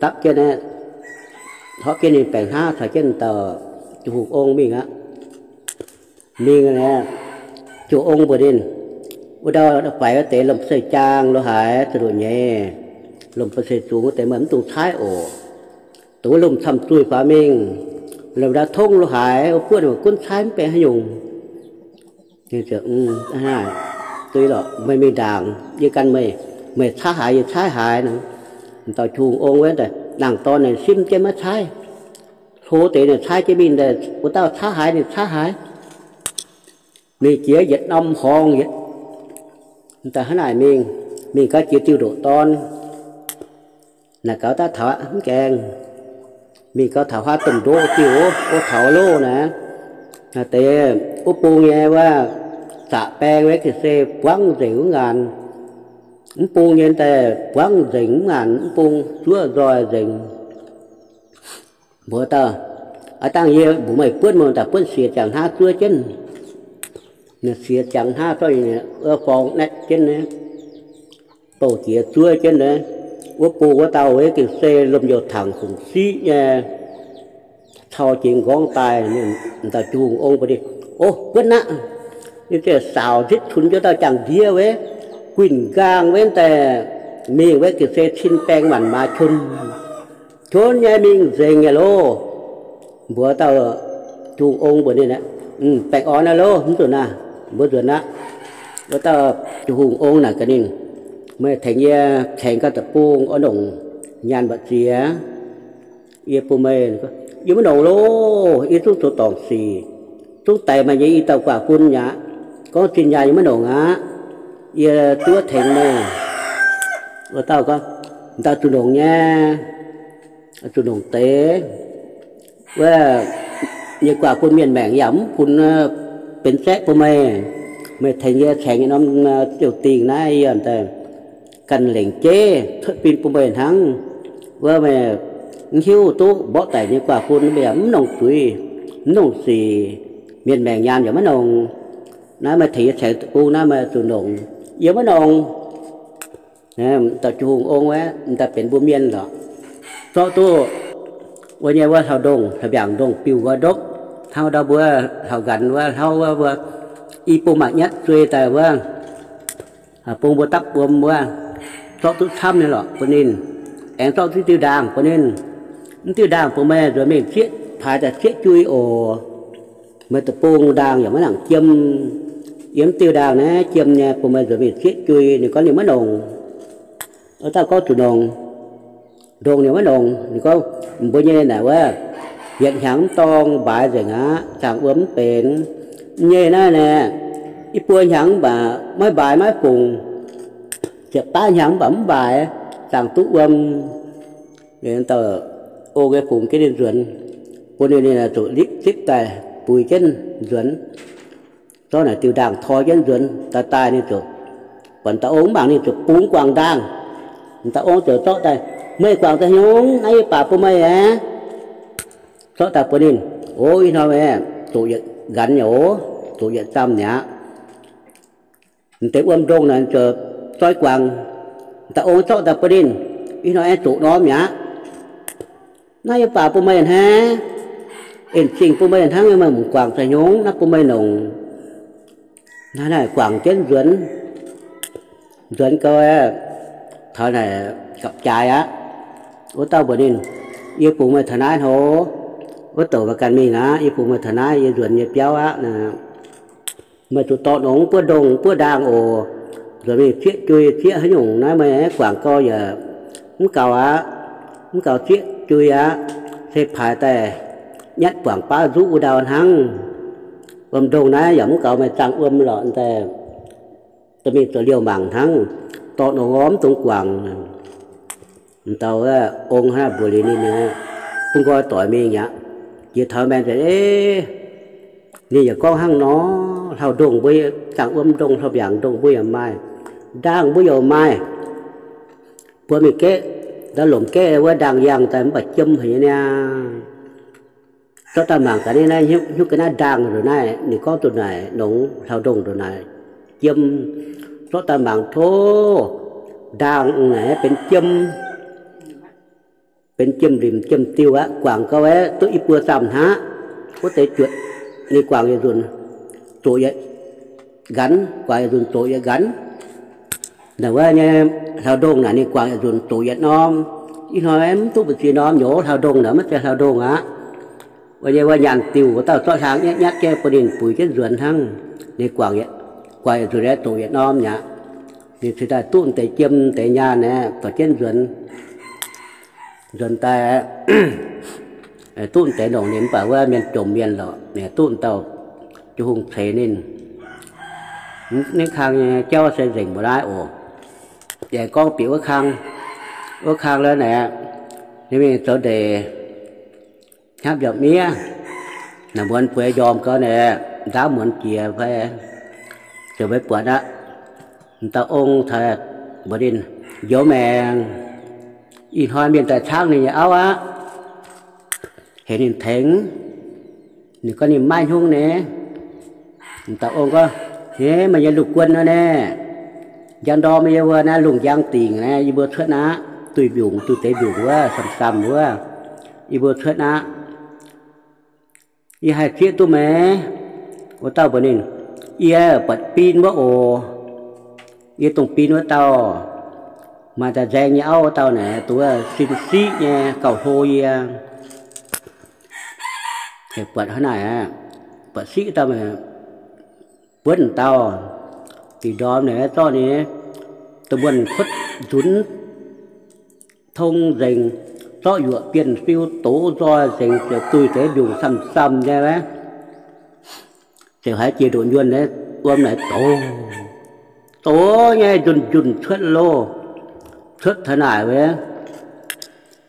dapv jienv, horpc jienv ninh baengc hnaav caux jienv dauh Ziouv Hungh Ong mingh aqv. Mingh, Ziouv Ong mbuox ninh, wuov ndau faix wuov deix lomh se jaang lo haaix, zuqc nduqc nyeiz, lomh se zungx wuov deix meih mv dungx caaiv oc. Dongh wuov lomh camv zuih faaux mingh, lomh ndau tongv lo haaix, wuov buonv gunv caaiv mv benx haaix nyungc. Duqv lorqc, meih mingh ndaangc, yie gan meih, meih caaiv haaix yie caaiv haaix nor. Dauh Ziouv Hungh Ong wuov daaih nangh dorn naaic simv jienv maiv caaiv. Hlo deix naaic caaiv jienv mingh daaih, wuov dauh caaiv haaix ninh caaiv haaix. Mingh jiex yietc norm horngz yietc, daaih hnangv naaic mingh, mingh gau jiex diuh ndoqc dorn. Naaic gaux daaih taux aqv, mv gaengh. Mingh gau taux huaav domh ndoqv diuh, o, taux loh naaic, naaiv deix wuov bung nyei wuov zaqc baeng wuov ga'sie buangv nzengc wuov ngaanc. Mv bung nyei daaih buangv nzengc wuov ngaanc, mv bung zuov nzoih nzengc. Mbuox dauh, aav dangh yie mbuox meih buonv, meih daaih buonv siex ziangx hnaav zuov jienv. Siex ziangx hnaav zorqv forng naetv jienv, bouh jiex zuov jienv. Wuov bung wuov dauh wuov gengh se lomh njoux tangc fungc siqv nyei, cau jiex nqorngv daaih. Dauh Ziouv Hungh Ong mbuox ninh, o, buonv aqv. Ninh ziouc saaux nzitv cunx jienv dauh jangx-ndiev wuov, guinh nqaang wuov daaih mingh wuov gengh se cin baeng maanc maaz qon, qon nyei mingh nzengc nyei loh. Mbuox dauh Ziouv Hungh Ong mbuox ninh, baengh orn aqv loh, mv nzunc naaiv, mbuo nzuonx aqv. Wuov dauh Ziouv Hungh Ong naaic gaax ninh, meih tengx yie caengx gau deic-bung oix longc nyaanh mbu'ziex, yie bun meih. Yie maiv longc loh, yie zungv zoux dorngc sic, zungv daic maaih nyei i dauh guaax fun aqv. Gorngv zinh nyaanh yie maiv longc aqv. Yie duqv tengx meih. Wuov dauh gorngv, dauh zuqc longc nyei, zuqc longc deix. Wuov, yie guaax fun mienh maengc yaac mv funx benx saeqv bun meih. Meih tengx yie caengx norm ziouc dingh naaiv, yie ganh lengc jeiv cuotv fin bun meih hnangv. Wuov meih mv hiuv duqv mborqv daic nyei guaax fun, meih yaac mv longc zuiz, mv longc sic, mienh maengc nyaanh yaac maiv longc. Naaiv meih tengx yie caengx deic-bung naaiv meih zuqc longc. Yie maiv longc. Dauh Ziouv Hungh Ong wuov, daaih benx mbuo mienh lorqc, zorqv duqv wuov nyei wuov hlauv-ndongh, hlauv-mbiaangc ndongh biux wuov ndopv, hnangv ndau mbuo hlauv-nqanx wuov, hlauv wuov, mbuo i bung mangc nyatv zuei daaih wuov, bung mbuo dapv wuom wuov, zorqv duqv camv nyei lorqc bun ninh. Aengx zorqv duqv diuh ndaangh bun ninh. Mv diuh ndaangh bun meih nzuonx mingh zieqv, paaix daaih zieqv jui oc. Meih deic-bung ndaangh yaac maiv nangc jiem. Yiem diuh ndaangh naaiv jiem nyei, bun meih nzuonx mingh zieqv jui. Ninh gorngv ninh maiv longc. Wuov dauh gorngv zuqc longc. Ndongh ninh maiv longc. Ninh gorngv, mbuo nyei naaic wuov, yietc hnyangx mv dorng mbaaix nzengc aqv, zaangc wuom mv benx. Nyei naaiv naaic, i buo hnyangx mv baac maiv mbaaix maiv fungc, ziepc baav hnyangx mv baac mv mbaaix, zaangc duqv wuom. Dauh ong nyei fungx jienv ninh nzuonx, bun ninh, ninh zuqc lipv zipv daaih buix jienv nzuonx. Zorqv naaic diuh ndaangh tor jienv nzuonx daaih, daaih ninh ziouc, buatc dauh ong mv mangc ninh ziouc bungx guangc ndaangh. Dauh ong ziouc zorqv daaih, meih guangc daaih nyungc, naaiv yie baac bun meih aqv. Zorqv daaih bun ninh. O, ih hnoi meih doqc yietc nqanx nyei oc, doqc yietc zamh mi'aqv. Deix wuom ndongh naaic ziouc zoi guangc. Dauh ong zorqv daaih bun ninh, ih hnoi aengx doqc norm mi'aqv. Naaiv yie baac bun meih hnangv, en zingh bun meih hnangv, meih mv guangc daaih nyungc, naaiv bun meih nongc. Naaiv naaic guangc jienv nzuonx, nzuonx gau, taux naaic gapv-jaaix aqv. Wuov dauh mbuox ninh, yie bungx meih taux naaiv hnoi, Wuov douc mbuo ganh mingh aqv. Yie bun meih taux naaiv yie nzuonx nyei biauv aqv. Meih zuqc dorh nongx buov ndongh buov ndaangh oc. Nzuonx mingh zieqv jui zieqv haaix nyungc naaiv, meih guangc gau yaac mv gaux aqv. Mv gaux zieqv jui aqv. Se paaix daaih nyatv buangc baav nzuqv wuov ndau hnangv. Wuom ndongh naaiv yaac mv gaux, meih zaangh wuom lorqc daaih, dorh mingh zoux liouh mangc hnangv. Dorh nongx mv dungx guangc. M'dauh wuov ong hnangv mbuox liuz ninh, bun nqoi doic mingh aqv. Jiex taux maengx nzengc, ninh yaac gorngv hnangv nor, hlauv-ndongh mbuo, zaangh wuom ndongh, hlauv-mbiaangc ndongh mbuo yaac maaih, ndaangh mbuo yaac maaih, buo mingh gaeqv, ndau lomc gaeqv wuov ndaangh yangh daaih mv baac jiem haic nyei niaa. Zorqv daaih mangc gaax, naaiv hnyouv ga'naaiv ndaangh ndongc naaiv, ninh gorngv ndongc naaic, nongx hlauv-ndongh ndongc naaic, jiem. Zorqv daaih mangc, tov, ndaangh naaic benx jiem, benx jiem-limc jiem-diuh aqv. Guangc gau aeqv, duqv i buo zaamh hnaqv, wuov deix juotc. Ninh guangc yietc nzunc, zoqc yietc nqanx, guangc yietc nzunc, zoqc yietc nqanx. Naaic wuov nyei hlauv-ndongh naaic ninh guangc yietc nzunc, zoqc yietc norm. Ih hnoi mv duqv mbu'ziex norm nyouz, hlauv-ndongh naaic maiv zeiz hlauv-ndongh aqv. Wuov nyei wuov nyaanh diuh wuov dauh zorqv hlaang nyatv nyatv jienv bun ninh buix jienv nzuonx hnangv. Ninh guangc yietc, guangc yietc nzunc aeqv, zoqc yietc norm mi'aqv. Ninh cingx daaih duqv deix jiem deix nyaanh aeqv, dorh jienv nzuonx. Nzuonx daaih duqv deix longc ninh mv baac wuov mienh jomc mienh lorqc, ninh duqv dauh jiu hungh ceix ninh. Ninh kang nyei jauv se nzengc mbuo naaiv oc. Yaac gorngv bieqc wuov kang, wuov kang lorqc naaic, ninh mingh zoux ndeic, hnamv mbiaauc miev, naaic muonz bueix njormh gau naaic, ndaauv muonz jiex fai ziouc maiv buatc aqv. M'dauh ong caux mbuox ninh, njoux maengc, ih hnoi mienh daaih caangv ninh nyei auv aqv, heuc ninh tengx. Ninh gorngv ninh maiv hnyungv nyei. M'dauh ong gorngv, heh, meih nyei lungh guon nor naaic, njang ndorm yie mbuo naaiv lungh njang dingc naaiv, yie mbuo cuotv aqv, duih mbiungc, duih deix mbiungc wuov, samh-samh wuov, yie mbuo cuotv aqv. Yie haih zieqv duqv meih? Wuov dauh mbuox ninh, yie buatc bin wuov oc. Yie dongh bin wuov dauh, maaih daaih nzaeng nyei auv wuov dauh naaic, dongh wuov sin siqv nyei gauh hlo yie. Buatc hnangv naaic, buatc siqv dauh, buonv dauh, dingc ndorm naaic zorqv ninh da'muonh kuotv nzunx tong nzengc, zorqv yuoqc bienh fiu doz nzoih nzengc, ziouc duih deix mbiungc samh-samh nyei wuov. Ziouc haiz jiex ndoqc nyuonh nyei wuom naaic doz, doz nyei njunh njunh cuotv loh, cuotv taux naaic wuov,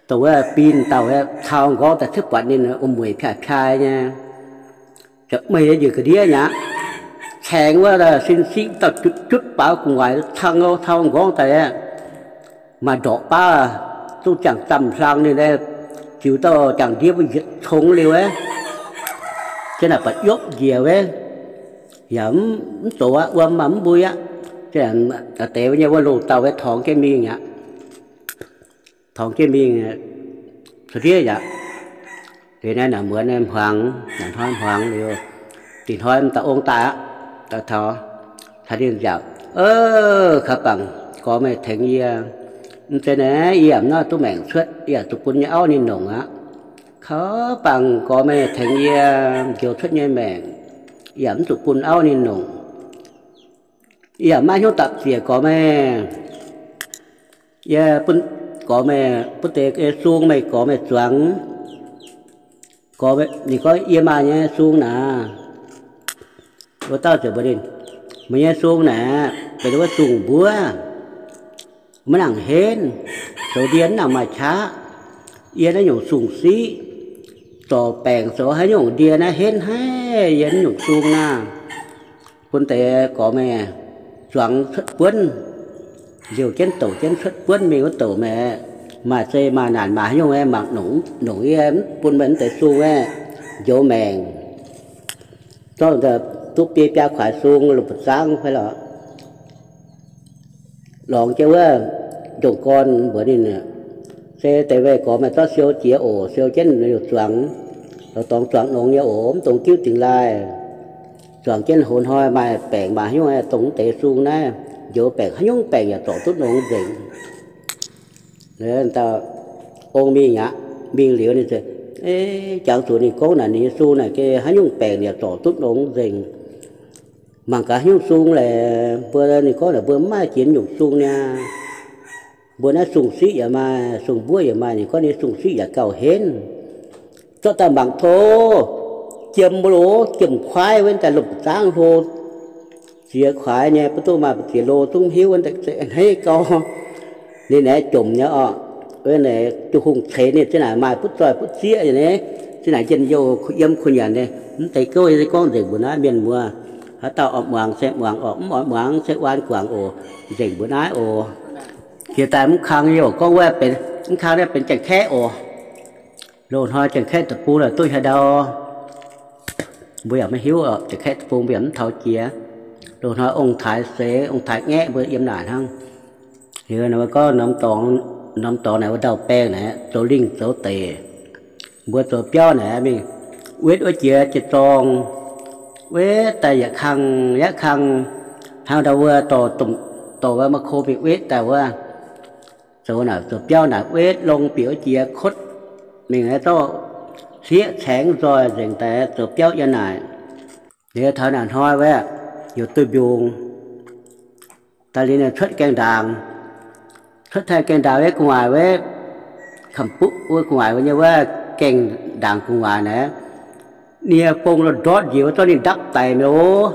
dongh wuov bin dauh wuov cau nqorngv daaih cuotv buatc ninh wuom-mueic piaaih-piaaih nyei. Ziouc meih nyei njiec ga'ndiev mi'aqv. Caengx wuov sin siqv dauh jutv jutv baaux gu'nguaaic cang cau nqorngv daaih aqv. Maaih ndorqc baav zungv jangx zamh hlang ninh, ziux dauh jangx ndiev mbuo yietc congx liuz wuov, jienv naaic buatc yopv njiec wuov, yaac mv zoux aqv, wuom maaih mv mbui aqv. Deix wuov nyei wuov loz-dauh wuov torngx jienv mingh aqv. Torngx jienv mingh cuotv ndiev aqv. Liuz naaiv naaic muonz hmuangx, naaic hnoi hmuangx liuz, dingc hnoi m'dauh ong daaih aqv. Daaih taux, taux ninh nziaauc, kaux bangc gorx meih tengx yie. Mv zeiz naaic, yie yaac mv nor duqv maengc cuotv, yie yaac zuqc bun nyei auv ninh longc aqv. Kaux bangc gorx meih tengx yie njoux cuotv nyei maengc, yie yaac mv zuqc bun auv ninh longc. Yie yaac maiv hnyouv dapv ziec gorx meih. Yie bun gorx meih, bun deix sung meih gorx meih zuangx. Gorx, ninh gorngv, yie maaih nyei sung naaic. Wuov dauh ziouc mbuox ninh, meih nyei sung naaic benx wuov sung mbuov, maiv nangc henv, zoux ndie mv nangc maaih qaqv. Yie naaiv nyungc sung siqv, zorc baengc zoux haaix nyungc ndie naaiv henv haiv yie naaiv nyungc sung naaic. Bun deix gorx meih zuangx cuotv buonv, liouh jienv douc jienv cuotv buonv mingh wuov douc meih, maaih zei maaih naanc maaih haaix nyungc aeqv, mangc nongc yie mv bun meih mv deix sung aeqv, njoux maengc. Zorqv duqv biei biaa kuaix sung lungh mbu'zangv fai lorqc. Lorngx jienv wuov ndongh gorn mbuox ninh, se deix weih gorx meih zorqv siou jiex oc. Siou jienv liouh zuangx, lorz dorngx zuangx nongx nyei oc, mv dungx diuv dingx laaih. Zuangx jienv hoz hnoi maaih baengc maaih haaix nyungc aeqv, dongh mv deix sung naaiv njoux baengc, haaix nyungc baengc yaac zorc duqv nongx nzengc. Dauh ong mingh aqv. Mingh liuz ninh ziouc, Jangx zuqc ninh gorngv naaic ninh nyei sung naaic geh haaix nyungc baengc yaac zorc duqv longx nzengc. Mangc gaax haaix nyungc sung laeh, mbuo ninh gorngv naaic mbuo mv maaih jiex nyungc sung niaa. Mbuo naaiv sung siqv yaac maaih, sung mbuov yaac maaih. Ninh gorngv ninh sung siqv yaac gauh henv. Zorqv daaih mangc tov, jiem mbuo loz, jiem kuaaiv wuov daaih lomh zaangv hlo, ziex kuaaiv nyei, mv duqv maaih ziex lo zungv hiuv hneiv gau. Ninh aeqv, jomc nyei orqc. Wuov naaic Tin-Hungh ceix ninh zinh naaic maaih butv zoih butv zieqv nyei, zinh naaic njien-youh kuh yiem kuh nyanc nyei. Mv deix gouv se gorngv nzengc mbuo naaiv mienh muoz. Haaix dauh oix muangx se muangx orqc, mv oix muangx se waan guangc oc. Nzengc mbuo naaiv oc. Jiex daaih mv kang youh gorngv wuov, mv kang naaiv benx Janx-Kaeqv oc. Loz-hnoi Janx-Kaeqv deic-bung la'duqv haaix ndau, mbuo yaac maiv hiuv. Janx-Kaeqv deic-bung mbuo yaac mv taux jiex. Loz-hnoi ong-taaix seix, ong-taaix ngaeqv mbuo yiem naaic hnangv. Liuz gorngv norm dorngx naaic wuov ndau-baeng naaic zoux lingh zoux deic, mbuo zoux biauv naaic mingh wetv wuov jiex jiex zorng, wetv daaih yaac kang yaac kang, hnangv ndau wuov dorh, dorh wuov ma'ko mingh wetv daaih wuov. Zoux naaic zoux biauv naaic wetv longx bieqc wuov jiex kotv mingh, zorqv hlieqv caengx nzoih nzengc daaih zoux biauv yiem naaic. Liuz taux naaic hnoi wuov, heuc duih mbiungc daaih liuz ninh cuotv gaengh ndaangc, cuotv taux gaengh ndaangc wuov gu'nguaaic wuov, kamx buqv wuov gu'nguaaic wuov nyei wuov gaengh ndaangc gu'nguaaic naaic, nie bong lorh ndortv njiec wuov zorqv ninh ndapv daic mi'aqv.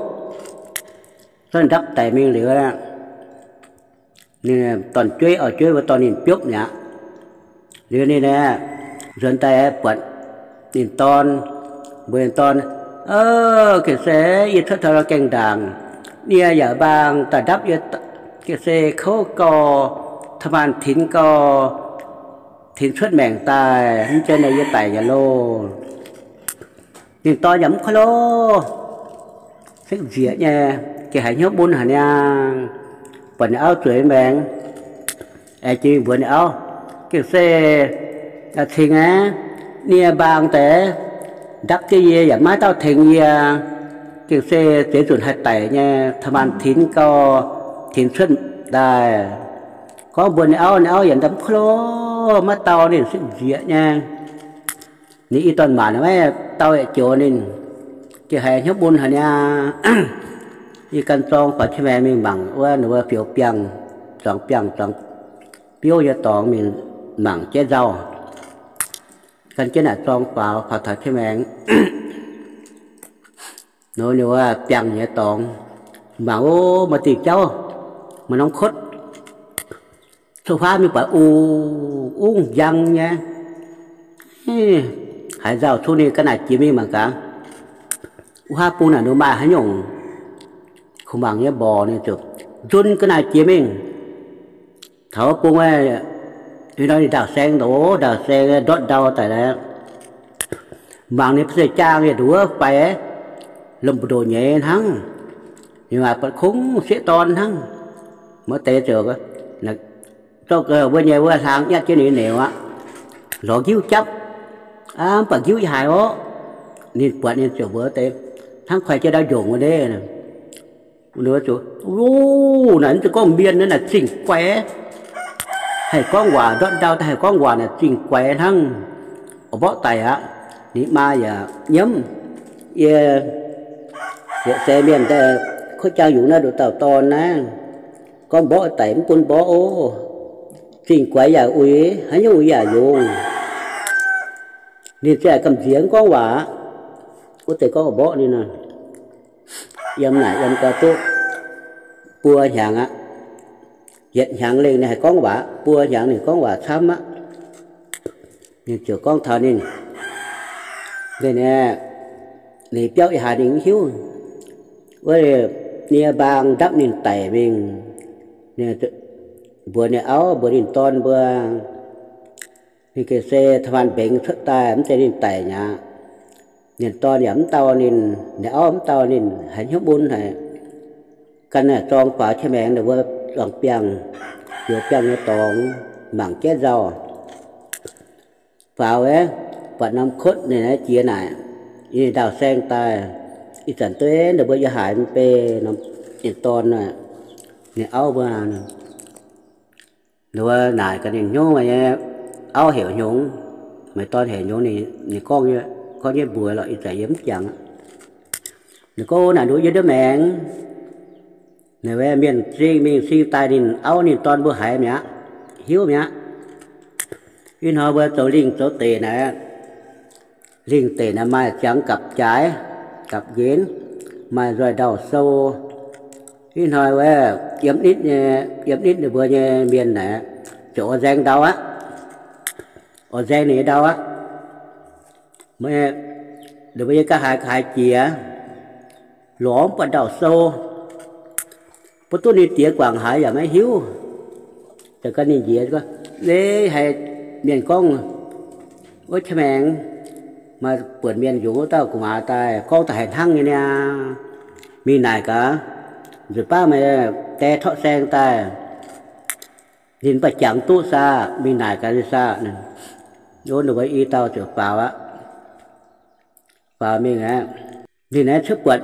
Zorqv ninh ndapv daic mingh liuz, ninh dorn-jueiv oix jueiv mbuo dorh ninh biopv mi'aqv. Liuz ninh aeqv, nzuonx daaih buatc ninh dorn, mbuox ninh dorn, Ga'naaiv se yie cuotv taux lorh gaengh ndaangc, nie yaac mbaang daaih ndapv yie. Ga'naaiv se kouv gau, taux maanh tinx gau, tinx cuotv maengc daaih, mv zeiz naaic yie daic yaac loh. Ninh dorn yaac mv koiv loh, sekv nzieqc nyei, gengh haiz hnyouv mun haic niaa. Buatc ninh auv zueiz maengx, aengx jiex mingh mbuox ninh auv, Ga'naaiv se cingx aqv, nie mbaang deix, ndapv jienv yie yaac maiv dauh tengx yie. Ga'naaiv se zeix nzunc haih daic nyei, taux maanh tinx gau, tinx cuotv daaih. Gorngv mbuox ninh auv, ninh auv yaac ndamv koiv loh, maiv dau ninh, sekv nzieqc nyei. Ninh i dorn-maanc maiv dau yietc joux ninh, gengh haiz hnyouv mun haic niaa. Yie gan zorng faaux qiex maengx mingh mangc wuov ninh mbuo fioux biangh, zuangx biangh, zuangx biouv nyei dorngx mingh mangc jaiv nzauh. Gan jienv naaic zorng faaux, faaux taux qiex maengx, ninh wuov biangh nyei dorngx, mangc ov, maaih diuh jauv, maaih norm kotv, cuotv huaav mingh buatc ungv njang nyei. Haiz nzauh cuotv ninh ga'naaiv jiex mingh mangc gaax, wuov huaav bung naaic ninh maaih haaix nyungc kuh mangc nyei mborqc. Ninh ziouc nzun ga'naaiv jiex mingh. Taux wuov bung, ninh nor ninh ndaauh saeng, ndaauh saeng ndortv ndau daaih, mangc ninh ba'se jaang yietc nduov faix, lomh mbu'ndoqc nyeiz hnangv. Ninh maaih buatc kungx sieqv dorn hnangv. Maiv deix ziouc zorqv mbuo nyei wuov hlaang nyatv jienv ninh nyei neux aqv, lorz nqiuv japv. Mv baac nqiuv yaac haiz orqv. Ninh buatc ninh ziouc mbuox deix, hnangv kuaaic jienv ndau njongc wuov ndeic. Wuov, naaic mv zeiz gorngv mienh, naaic zingh guaix, haih gorngv waac, ndortv ndau daaih haih gorngv waac, naaic zingh guaix hnangv. Oix mborqv daic aqv. Ninh maa yaac nyiemv, yie yietc seix mienh daaih kuotv jaang yungz naaiv nduqc dauh dorn naaiv, gorngv mborqv daic mv bun mborqv ov. Zingh guaix yaac uix, haaix nyungc yaac yungz. Ninh ziouc gamh nziex mv gorngv waac aqv. Wuov deix gorngv mborqv ninh nor, yiem naaic yiem gau duqv buo hnyangx aqv. Yietc hnyangx lengh ninh haih gorngv waac, buo hnyangx ninh gorngv waac camv aqv. Ninh ziouc gorngv taux ninh, ninh biauv ih haaix ninh mv hiuv. Wuov nie mbaang ndapv ninh daic mingh, mbuox ninh auv mbuox ninh dorn mbuo, ninh gengh se taux maanh mbengx cuotv daaih, mv zeiz ninh daic mi'aqv. Ninh dorn yaac mv dau ninh, ninh auv mv dau ninh, haiz hnyouv mun haic. Gan naaic zorng faaux qiex maengx ninh mbuo zuangx biangh, fioux biangh nyei dorngx, mangc jaiv nzauh. Faaux aeqv, buatc norm kotv ninh jiex naaic, ninh ndaauh saeng daaih. Ih zanc duqv ninh mbuo yiem haaix mv bei, ninh dorn, ninh auv mbuo, ninh mbuo naaic gaax ninh hnyouv nyei, auv heuc hnyungx, Meih dorn heuc nyongc ninh gorngv, gorngv jienv mbuox lorqc, ih zanc yie mv jangx. Ninh gorngv naaic nduqc yie ndov maengx. Naaic mienh zingh mingh sing daaih ninh auv ninh dorn mbuo haiz mi'aqv, hiuv mi'aqv. Ih hnoi mbuo zoux lingh zoux deic naaic, lingh deic naaic maaih ziangx gapv-jaaix, gapv-nqenx, maaih nzoih ndau-sou. Ih hnoi wuov yiem nitv nyei, yiem nitv ninh mbuo nyei mienh naaic ziouc oix nzaeng ndau aqv, oix nzaeng ninh nyei ndau aqv. Ninh mbuo nyei ga'haaix ga'haaix jiex, lorz mv buatc ndau-sou. Mbuo duqv ninh diex guangc haaix yaac maiv hiuv. Ziouc gan ninh njiec, Ei, haiz mienh gorngv wuov qaqv maengx maaih buonc mienh yungz wuov dauh gu'nguaaz daaih, gorngv daaih haiz hnangv nyei niaa. Mingh naaic gaax, nzunc baav meih die torqv saeng daaih, ninh mv baac jangx duqv saah, mingh naaic gaax ninh saah. Ov, ninh mbuo i dauh ziouc faaux aqv. Faaux mingh aqv. Ninh aengx cuotv buatc,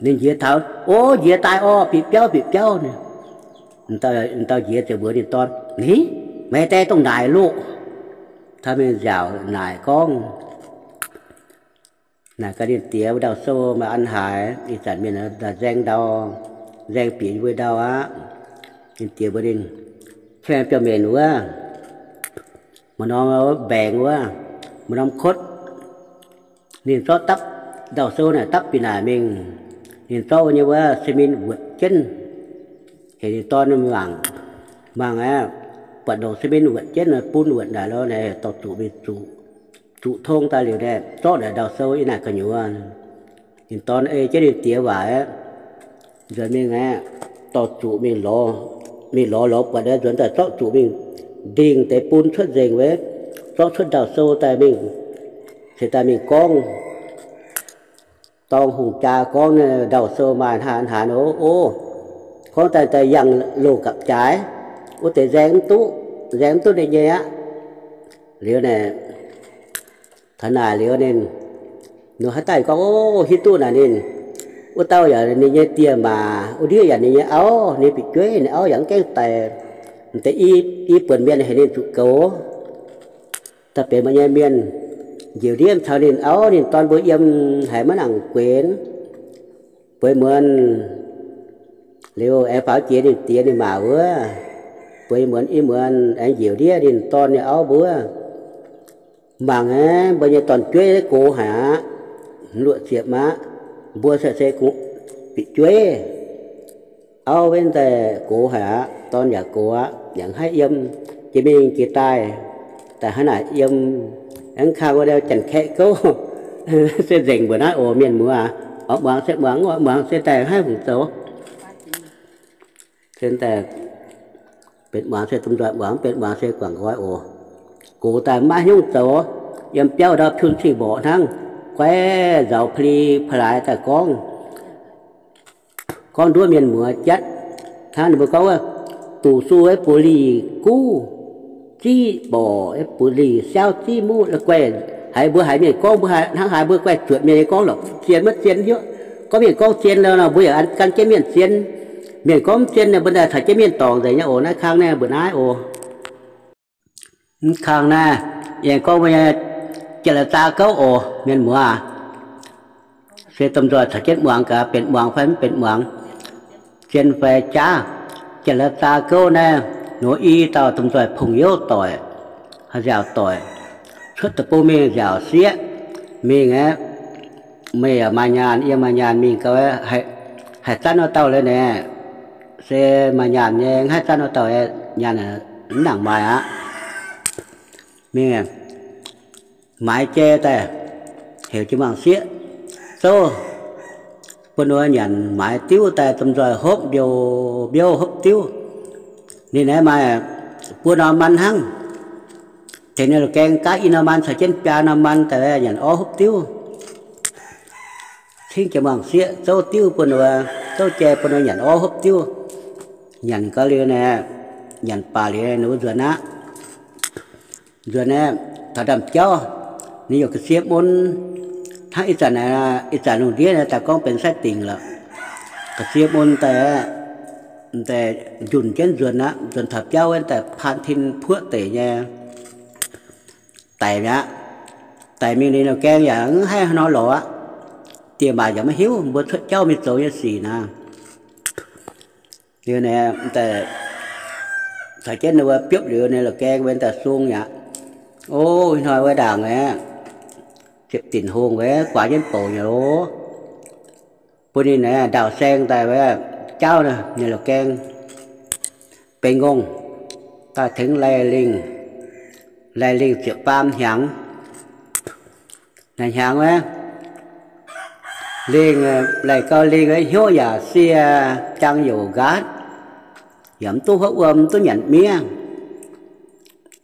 ninh njiec taux, O, njiec daaih orqc, bieqc biauv, bieq biauv. Dauh njiec ziouc mbuox ninh dorn, Ni, meih die dongh naaic loh. Taux mingh nziaauc naaic gorngv, naaic gaax ninh diex, Ndau-sou maaih an haaix, ih zanc mienh nzaeng ndau, nzaeng bieqc yie mbuo ndau aqv. Ninh diex mbuox ninh, Qaqv maengx biauv-mbenc wuov, maaih norm mbaengx wuov, maaih norm kotv. Ninh zorqv dapv, ndau-sou naaic dapv bieqc naaic mingh. Ninh zorqv nyei wuov se min wuotc jienv, heuc ninh dorn mangc. Mangc aeqv, buatc longc se min wuotc jienv, bun wuotc naaic lo, naaic dorh zuqc mingh zuqc, zuqc tong daaih liuz naaic, zorqv naaic ndau-sou yiem naaic gu'nyuoz. Ninh dorn ei jienv ninh diex waac aeqv, nzuonx mingh aeqv, dorh zuqc mingh lorz, mingh lorz lorz buatc aeqv, nzuonx daaih zorqv zuqc mingh ndingh deix bun cuotv nzengc wuov, zorqv cuotv ndau-sou daaih mingh, ceix daaih mingh gorngv dorng hungh jaa gorngv, Ndau-sou maaih hnangv haaix nor, o, gorngv daaih daaih yangh loz gapv-jaaix, wuov deix nzaeng mv duqv, nzaeng mv duqv ninh nyei aqv. Liuz naaic, taux naaic liuz ninh, ninh haaix daaih gorngv, O, hiuv duqv naaic ninh, wuov dauh yaac ninh nyei dieh maac, wuov ndiev yaac ninh nyei auv, ninh bieqc jueiv, ninh auv yaac mv gaengh daic. M'deix i, i buonc mienh heuc ninh zuqc goux. Daaih benx meih nyei mienh. Njiec ndiev caux ninh auv ninh dorn mbuo yiem haic maiv nangc guenx. Bueix muonz liuz aengx faaux jiex ninh diex ninh maac wuov. Bueix muonz i muonz aengx njiec ndiev ninh dorn ninh auv mbuo. Mangc aeqv, mbuo nyei dorn-jueiv gox haic aqv. Luoqc ziepc aqv. Mbuo se se bieqc jueiv. Auv wenv daaih gox haic aqv, dorn yaac gox aqv, yaac haih yiem, jiex mingh jiex daaih, daaih hnangv naaic yiem, aengx kangx wuov janx-kaeqv gouv. Se nzengc mbuo naaiv oc, mienh muoz aac. Oix muangx se muangx, oix muangx se daaih haih hungh zoux. Se daaih benx muangx se domh nzoih muangx, benx muangx se guangc nqoi oc. Gox daaih maiv haaix nyungc zoux, yiem biauv ndau piun cing mborqc hnangv, guaiv nzauz pa'li pa'laaix daaih gorngv. Gorngv nduov mienh muoz jatv. Hnangv ninh mbuo gorngv wuov, duqv suv wuov buoz-lih guv, ziqv borqc, buoz-lih siauv ziqv muv, guaih haiz mbuo haiz mienh gorngv, mbuo hnangv haiz mbuo guaih zuotc mienh nyei gorngv lorqc, zien maiv zien hnyouv. Gorngv mienh gorngv zien nor, mbuo yaac gan jienv mienh zien. Mienh gorngv mv zien, mbuo daaih caux jienv mienh dorngc nzengc nyei oc. Naaiv kang naaiv mbuo naaiv oc. Mv kang naaiv, yie gorngv mbuo nyei jatv la'zaa gouv oc, mienh muoz aac. Se domh nzoih caux jienv muangx gaax, benx muangx fai mv benx muangx, zien fai jaav. Jatv la'zaa gouv naaiv, nor i dauh domh nzoih pong-youv doic, haaix nziaauc doic, cuotv deic-bung mingh nziaauc sieqv mingh aeqv, meih yaac maaih nyaanh, yie maaih nyaanh mingh gau, haih zanv wuov dauh leiz naeqv. Se maaih nyaanh nyei, haih zanv wuov dauh nyaanh mv nangc maaih aqv. Mingh maaiz jai daaih, heuc jiex muangx sieqv zouv bun wuov nyanc maaiz diuv daaih, domh nzoih hopv mbiouh mbiouh hopv diuv. Ninh aeqv, maaih buo norm man hnangv. Tengx ninh la'gaeng gaav i norm man caux jienv biaa norm man daaih nyanc orv hopv diuv. Cingv jiex muangx sieqv zouv diuv bun wuov, zouv jai bun wuov nyanc orv hopv diuv. Nyanc gau liuz naaiv, nyanc baac liuz ninh mbuo nzuonx aqv. Nzuonx aeqv, taux ndaamv-jauv, ninh yaac ga'sie mun. Hnangv ih zanc, ih zanc lungh ndiev naaiv daaih gorngv benx sai dingc lorqc. Ga'sie mun daaih, daaih njunh jienv nzuonx aqv. Nzuonx taux biauv wuov daaih paan tin puoqv deic nyei. daic mi'aqv. Daic mingh ninh Liuz Gaeng yaac mv haih haaix nor lorz aqv. Dieh maaic yaac maiv hiuv, mbuo cuotv jauv mingh zoux nyei sic naaic. Liuz naaic, caux jienv ninh mbuo biopv liuz, ninh Liuz Gaeng wuov daaih sung yaac, o, ih hnoi wuov ndaangc aeqv, ziepc dinc hungh wuov guaax jienv bouc nyei loh. Bun ninh naaic ndaauh saeng daaih wuov jauv, ninh Liuz Gaeng benx ngongh daaih tengx laih lingh, laih lingh ziepc faam hnyangx. Naaic hnyangx wuov, lingh, laih gau lingh wuov hnyouv yaac sie, jang youc nqaatv, yaac mv duqv hopv wuom, mv duqv nyanc miev,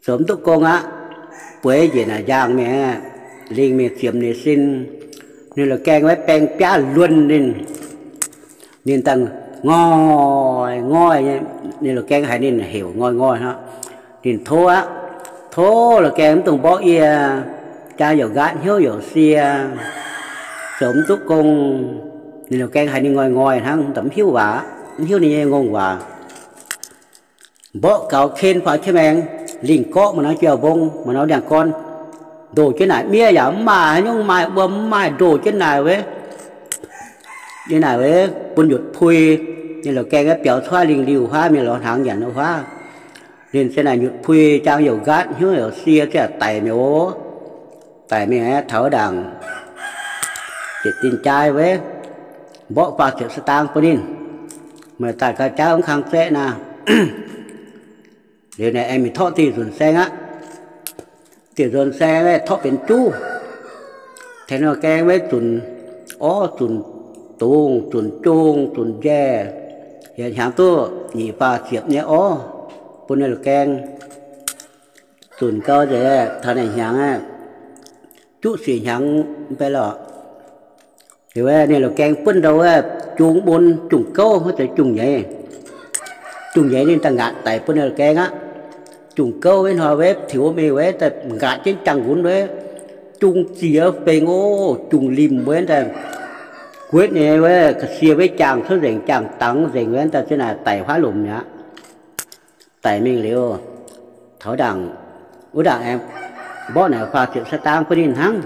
zoux mv duqv gong aqv. Bueix njiec naaic njang mingh, lingh mingh ziemx ninh sin. Ninh Liuz Gaeng wuov baeng biaav luonh ninh, ninh daaih ngoih ngoih, ninh Liuz Gaeng haiz ninh heuc ngoih ngoih hnangv. Ninh tov aqv, tov Liuz Gaeng mv dungx mborqv yie, jang youc nqaatv hnyouv youc sie, zoux mv duqv gong. Ninh Liuz Gaeng haiz ninh ngoih ngoih hnangv, mv hiuv waac, mv hiuv ninh nyei ngongh waac. Mborqv gaux ken faaux qiex maengx, lingh gorqv maaih norm jauv-mbong, maaih norm ndiangx-gorn, ndoh jienv naaic, miev yaac mv maaih, haaix nyungc maaih, wuom mv maaih, ndoh jienv naaic wuov. Yie naaic wuov bun nyutc pui. Ninh Liuz Gaeng wuov biaux cuotv lingh liuh huaav mingh lorz hnaangx nyanc wuov huaav. Ninh se naaic nyutc pui, jang youc nqaatv hnyouv youc sie ziouc daic mi'aqv. Daic mingh aeqv, taux ndaangc ziepc dinc jai wuov, mborqv faah ziepc sa'dang bun ninh, meih daaih gauh jauv mv kang zaeqv naaic. Liuz naaic aengx mingh torqv diuh nzunc saeng aqv. Diuh nzunc saeng aeqv, torqv benx juv. Tengx Liuz Gaeng wuov zunc orv, zunc dungz, zunc jung, zunc njaeh, yietc hnyangx duqv nyic faah ziepc nyei orv bun Liuz Gaeng. Zunc gau nzengc, taux naaic hnyangx aeqv, juqv siec hnyangx mv bei lorqc. Liuz ninh Liuz Gaeng buonv ndou wuov, jung mun jung gouv, haaix zanc jung nyeiz. Jung nyeiz ninh daaih ngaatc daic bun ninh Liuz Gaeng aqv. Jung gouv wuov hnoi wuov, tiux wuov mingh wuov, daaih ngaatc jienv jangx-nqunx wuov, jung ziex fengx oc, jung limh wuov daaih guetv nyei wuov, ga'sie wuov jangx cuotv nzengc, jangx dangx nzengc wuov daaih, ziouc naaic daic huaav lomc mi'aqv. Daic mingh liuz, taux ndaangc, wuov ndaangc aengx mborqv naaic faah ziepc sa'dang bun ninh hnangv.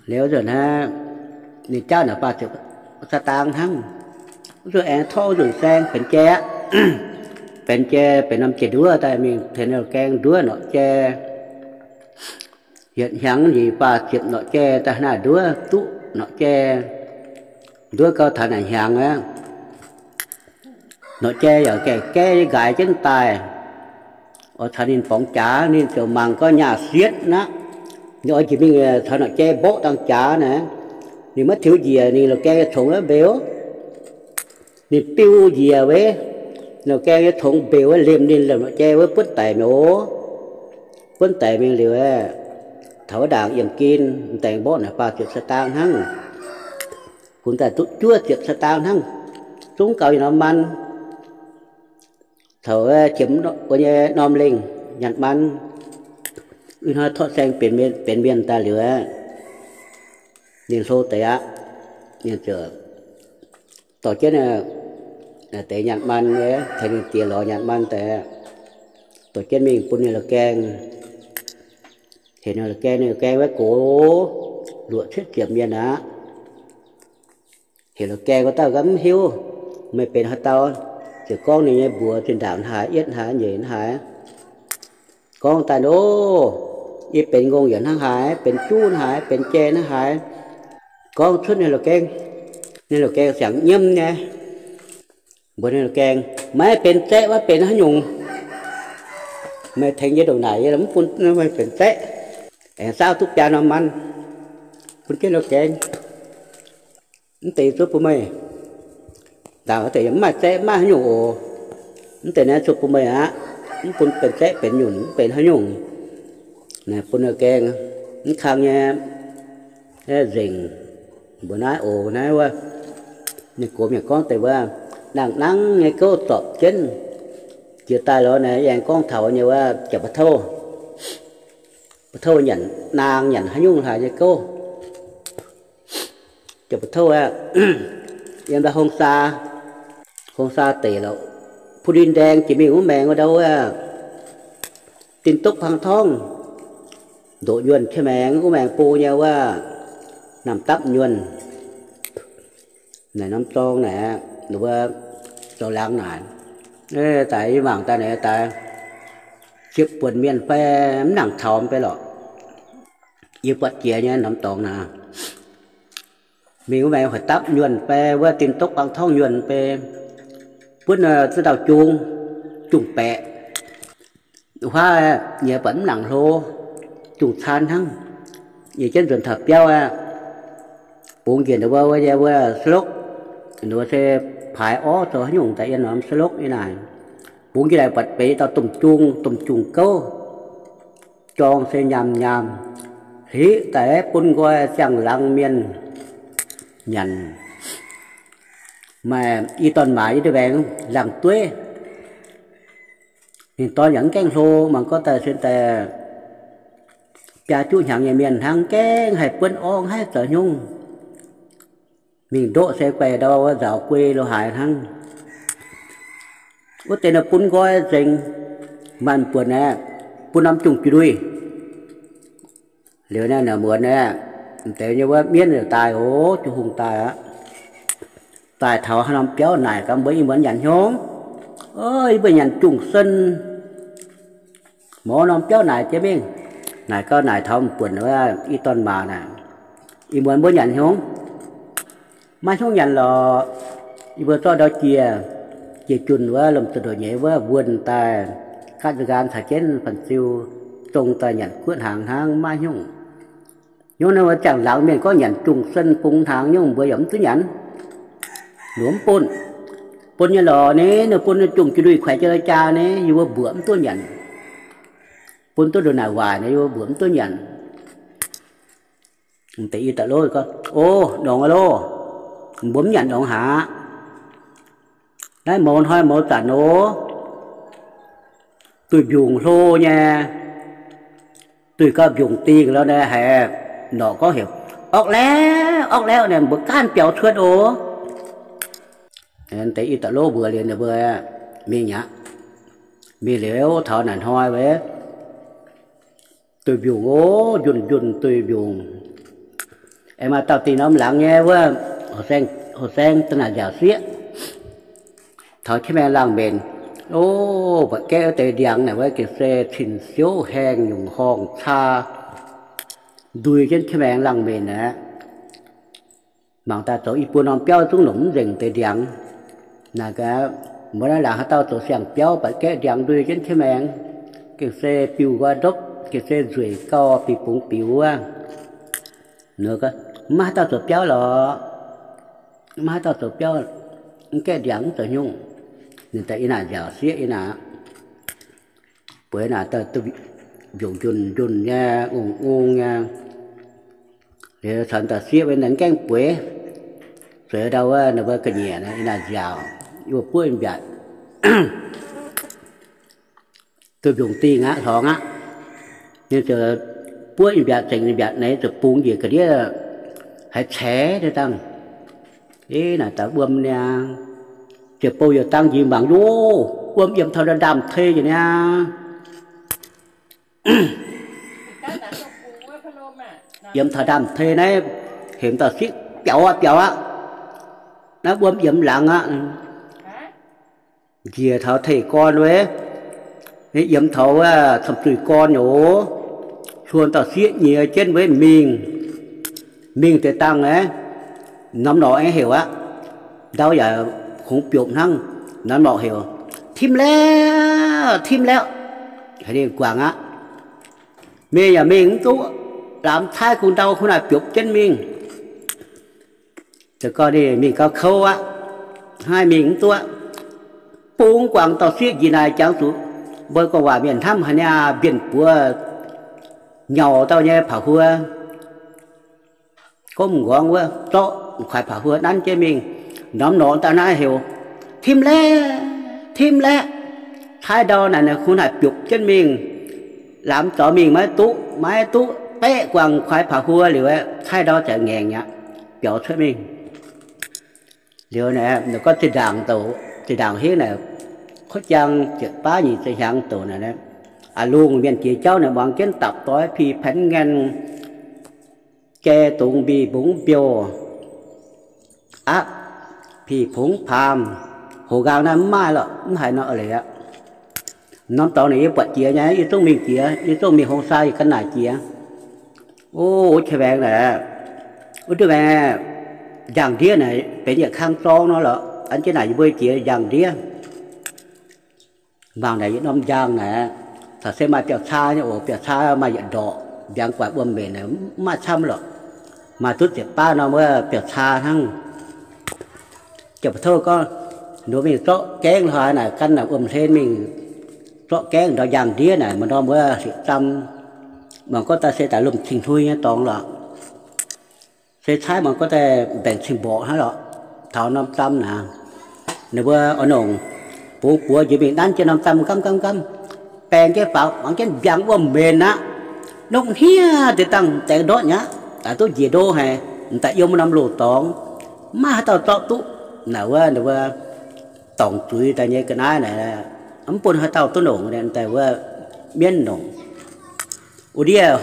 Liuz nzunc hnangv, ninh jauv naaic faah ziepc sa'dang hnangv. Wuov nzunc aengx torqv wuov nzunc saeng benx jai aqv. Benx jai, benx norm jai-nduov daaih mingh tengx Liuz Gaeng nduov norqc jai. Yietc hnyangx nyic faah ziepc norqc jai daaih hnangv naaic nduov duqv norqc jai. Nduov gau taux naaic hnyangx aqv, norqc jai yaac gaeqv gaeqv nyei nqaaix jienv daaih. Oix caux ninh borngz jaax, ninh ziouc mangc gau nyaah sietv naqv. Ninh oix njiec mingh caux norqc jai mborqv dangh jaax naaic. Ninh maiv tiux njiec, ninh Liuz Gaeng nyei congx wuov mbeux. Ninh biu njiec wuov, Liuz Gaeng nyei congx mbeux wuov, lemh ninh lemh norqc jai wuov, buonv daic mi'aqv. Buonv daic mingh liuz, taux wuov ndaangc yiemh gen, m'dengx mborqv naaic faah ziepc sa'dang hnangv. Gunv daaih duqv juov ziepc sa'dang hnangv. Zungv gaux yietc norm man. Taux qiemx wuov nyei norm lengh nyanc man. Ih hnoi torqv saeng benx mienh daaih liuz aqv, ninh hlo deix aqv. Ninh ziouc dorh jienv deix nyanc man, tengx ninh diex lorz nyanc man deix, dorh jienv mingh bun ninh Liuz Gaeng. Heuc ninh Liuz Gaeng, ninh Liuz Gaeng wuov gox luoqc cietv ziepc mienh aqv. Heuc Liuz Gaeng wuov dauh gaax mv hiuv, meih benx haaix dauh? Ziouc gorngv ninh nyei mbuox zinh ndaangc haaix, yietv haaix, nyeic haaix. Gorngv daaih, Ov, yie benx ngongh yaac hnangv haaix, benx juv hnangv haaix, benx jai hnangv haaix. Gorngv cuotv ninh Liuz Gaeng, ninh Liuz Gaeng siangx nyiemv nyei. Mbuox ninh Liuz Gaeng, Maiv benx zaeqv wuov benx haaix nyungc? Meih tengx yie ndongc naaic, yie mv bun meih benx zaeqv. Aengx saauv duqv biaa norm man bun jienv Liuz Gaeng. Mv deix zuov bun meih. Ndaangc wuov deix yaac mv maaih zaeqv, mv maaih haaix nyungc oc. Mv deix naaiv zuov bun meih aqv. Mv bun benx zaeqv benx nyunc, mv benx haaix nyungc. Bun Liuz Gaeng mv kang nyei nzengc. Mbuo naaiv oc, naaiv wuov, ninh gox mienh gorngv deix wuov, nangh nangv nyei gouv zorpc jienv. Jiex daaih lorz naaiv aengx gorngv taux nyei wuov, jiex ba'touv, ba'touv nyanc naang nyanc haaix nyungc hlaax nyei gouv. Jiex ba'touv aeqv, yiem ndau Hong Saa, Hong Saa deic lorqc, Pu Lin Ndaeng jiex mingh wuov maengx wuov ndau wuov, Din Dopv Hang Torngv, ndoqc nyuonh qiex maengx wuov maengx bung nyei wuov, naamh dapv nyuonh. Naaic norm dorngx naaic, wuov zoux laangz naaic, daaih yie mangc daaih naaic daaih, ziepc buonc mienh fai mv nangc taux mv bei lorqc. Yie buatc jiex nyei norm dorngx naaic. Mingh wuov maengx hoic dapv nyuonh fai wuov dinh dopv buangv torngv nyuonh fai, buonv zinh dauh jung, jung-baeqc. Huaav nyei buatc mv nangc hlo, jung-caan hnangv. Yie jienv nzuonx taux biauv aqv, bungx njiec wuov, wuov, wuov slokv, wuov se paaix orv zoux haaix nyungc daaih yiem norm slokv nyei naaic. Bungx njiec daaih buatc benx dauh domh jung, domh jung gouv, jorng se nyaamh nyaamh, hlieqv daaih bun nqoi ziangh laangz mienh nyanc. Maaih i dorn-maac yiem ndeic-waengx laangh dueiv. Ninh dorn yaac mv gaengh hlo, mangc gorngv daaih se daaih biaa juqv hnyangx nyei mienh hnangv, gaengh haih buonv orv haaix zoux haaix nyungc. Mingh ndoqv se guaix ndau wuov nzaaux guei lo haaix hnangv. Wuov deix naaiv bun nqoi nzengc, maanc buonc aeqv, bun norm jung-jui-nduih. Liuz naaiv muonz aeqv, deix nyei wuov mienv daaih oc, Jiu-Hungh daaih aqv. Daaih taux haaix norm biauv naaic gaax mbuo, ih muonz nyanc hnyouv, yie mbuo nyanc jung-sen. Mouz norm biauv naaic jiex mingh. Naaic gauh naaic taux m'buonc wuov i dorn-maac naaic, ih muonz mbuo nyanc hnyouv? Maiv hnyouv nyanc lorqc. Yie mbuo zorqv ndau jiex, jiex junh wuov lomh zuqc ndoqc nyeiz wuov wuonh daaih, gaatv nziou nqaang caux jienv fan-ziu zong daaih nyanc guoqv hnaangx hnangv, maiv hnyouv. Hnyouv naaiv wuov ziangh laangz mienh gorngv nyanc jung-sen bung hnaangx nyungc mbuo yaac mv duqv nyanc. Luoqc mv bun, bun nyei lorqc ni, ninh bun jung-jui-nduih kuaix jienv lai jaa ni, yie mbuo mbuoqc mv duqv nyanc. Bun duqv nduqc naaic waaic ni, yie mbuo mbuoqc mv duqv nyanc. Deix i da'lov gorngv, O, nongx aqv loh, mbuo mv nyanc nongx haac. Naaiv mouz hnoi mouz zanc oc, duih mbiungc hlo nyei, duih gauh mbiungc dingh lo naaic haiz norqc gorngv heuc, Orqv laeqv, orqv laeqv naaic, mbuo gaanv biaux cuotv oc. Deix i da'lov mbuox liuz ninh mbuo mingh aqv. Mingh liuz taux naaic hnoi wuov, duih mbiungc oc, njunh njunh duih mbiungc. Aengx maaih dauh dingh norm laangz nyei wuov, houh saeng da'naaic nziaauc sieqv, taux qiex maengx laangh mbenc. O, buatc gaeqv wuov deix ndiangx naaic wuov gengh se cin-siouv haengh nyungc horngh caa, ndui jienv qiex maengx laangh mbenc aqv. Mangc daaih zoux i buo norm biauv zungv longc mv nzengc deix ndiangx. Naaic gaax, mbuo naaiv laangz haaix dauh zoux siang-biauv buatc gaeqv ndiangx ndui jienv qiex maengx, gengh se biux nqoi ndopv, gengh se nzueic gauh bieqc bungx biux wuov. Mv maaih haaix dauh zoux biauv lorqc. Mv maaih haaix dauh zoux biauv, mv gaeqv ndiangx mv zoux haaix nyungc. Ninh daaih yiem naaic nziaauc sieqv yiem naaic, bueix naaic daaih duih mbiungc njunh njunh nyei, ngongh ngongh nyei. Liuz caux dauh sieqv wuov naaic mv gaengh bueix, zueiz ndau wuov ninh mbuo ga'nyiec naaiv yiem naaic nziaauc, yiem buov mbiaatc, duih mbiungc dingh aqv, hlorngx aqv. Ninh ziouc buov mbiaatc zengc mbiaatc naaiv ziouc bungx njiec ga'ndiev haaix ceix deix dangh. Ev, naaic daaih wuom niaa, ziouc bouh yietc dangh njiec mangc, yov, wuom yiem taux ndaamv-tei njiec niaa. Yiem taux ndaamv-tei naaiv, hemx dauh sieqv biaux aqv, biaux aqv. Naaiv wuom yiem laangz aqv. Njiec taux tei gorn wuov, yiem taux wuov camv-zuih gorn nyei oc. Hluon dauh sieqv nyiex jienv wuov mingh. Mingh deix dangh aeqv, norm norqc aengx heuc aqv. Ndau yaac kungx biopv hnangv. Norm norqc heuc, Tim laeqv, tim laeqv. Haiz ninh guangc aqv. Mingh yaac mingh mv duqv, lamz caaiv kungx ndau kungx naaic biopv jienv mingh. Ziouc gorngv ninh mingh gauh kouv aqv, hnangv naaiv mingh mv duqv. Bungx guangc dauh sieqv njiec naaic jangx zuqc mbuo gorngv waac mienh hnamv haaix niaa, mbienh buoz nyauc dauh nyei paac huo. Gomv m'nqorngv wuov zorqv kuaix paac huo nanv jienv mingh. Norm norqc daaih naaiv heuc, Tim laeqv, tim laeqv. Caaiv ndau naaic kungx naaic biopv jienv mingh. Lamz zaux mingh maiv duqv, maiv duqv, beqv guangc kuaix paac huo liuz, caaiv ndau ziouc ngaengc aqv, biaux cuotv mingh. Liuz naaic, gorngv zinh ndaangc douc, zinh ndaangc hingv naaic, kuotv jaang ziepc baav nyic ziepc hnyangx douc naaic, a'lungh mienh jiex jauv naaic muangx jienv dapc doix pih paenx ngaen, jai dungz mbih mbungx biouh, aqv pih pungx paam, houx nqaang naaiv mv maaih lorqc, mv haiz nor leiz aqv. Norm dorngx naaic yie buatc jiex nyei, yie zungv mingh jiex, yie zungv mingh hong sai yie ganh naaic jiex. O, wuov qiex waengx naaic, wuov duqv waengx, njang-ndiev naaic benx yietc kang zorng nor lorqc, an jienv naaic yie mbuo jiex njang-ndiev. Mangc naaic yietc norm njang naaic, caux se maaih biauv-caa nyei oc, biauv-caa maaih yietc ndorqc, mbiaangx guaix wuom-mbenc naaic mv maaih camv lorqc. Maaih duqv ziepc baav norm wuov biauv-caa hnangv. Jiex ba'touv gorngv, nduov mingh zorqv gaengv hlaax naaic gan naaic wuom-hlen mingh zorqv gaengv ndau njang-ndiev naaic maaih norm wuov hlieqv-zam. Mangc gorngv daaih se daaih lomh cing-hnui nyei dorngx lorqc. Se caaiv mangc gorngv daaih mbaengc cing-mborqc hnangv lorqc. Taux norm zam naaic, ninh mbuo oix nongc bungx buoz njiec mingh nanv jienv norm zam nqamv nqamv nqamv, baeng jienv faaux, mangc jienv mbiaangx wuom-mbenc aqv. Nongv hniev deix dangh deix ndortv nyei aqv, daaih duqv njiec ndo haic, m'daaih yiem norm loz-dorngx, maiv maaih haaix dauh zorqv duqv. Naaic wuov ninh mbuo dorngc zuiz daaih nyei ga'naaiv naaic, mv bun haaix dauh duqv nongc, daaih wuov mienv nongc. Wuov ndiev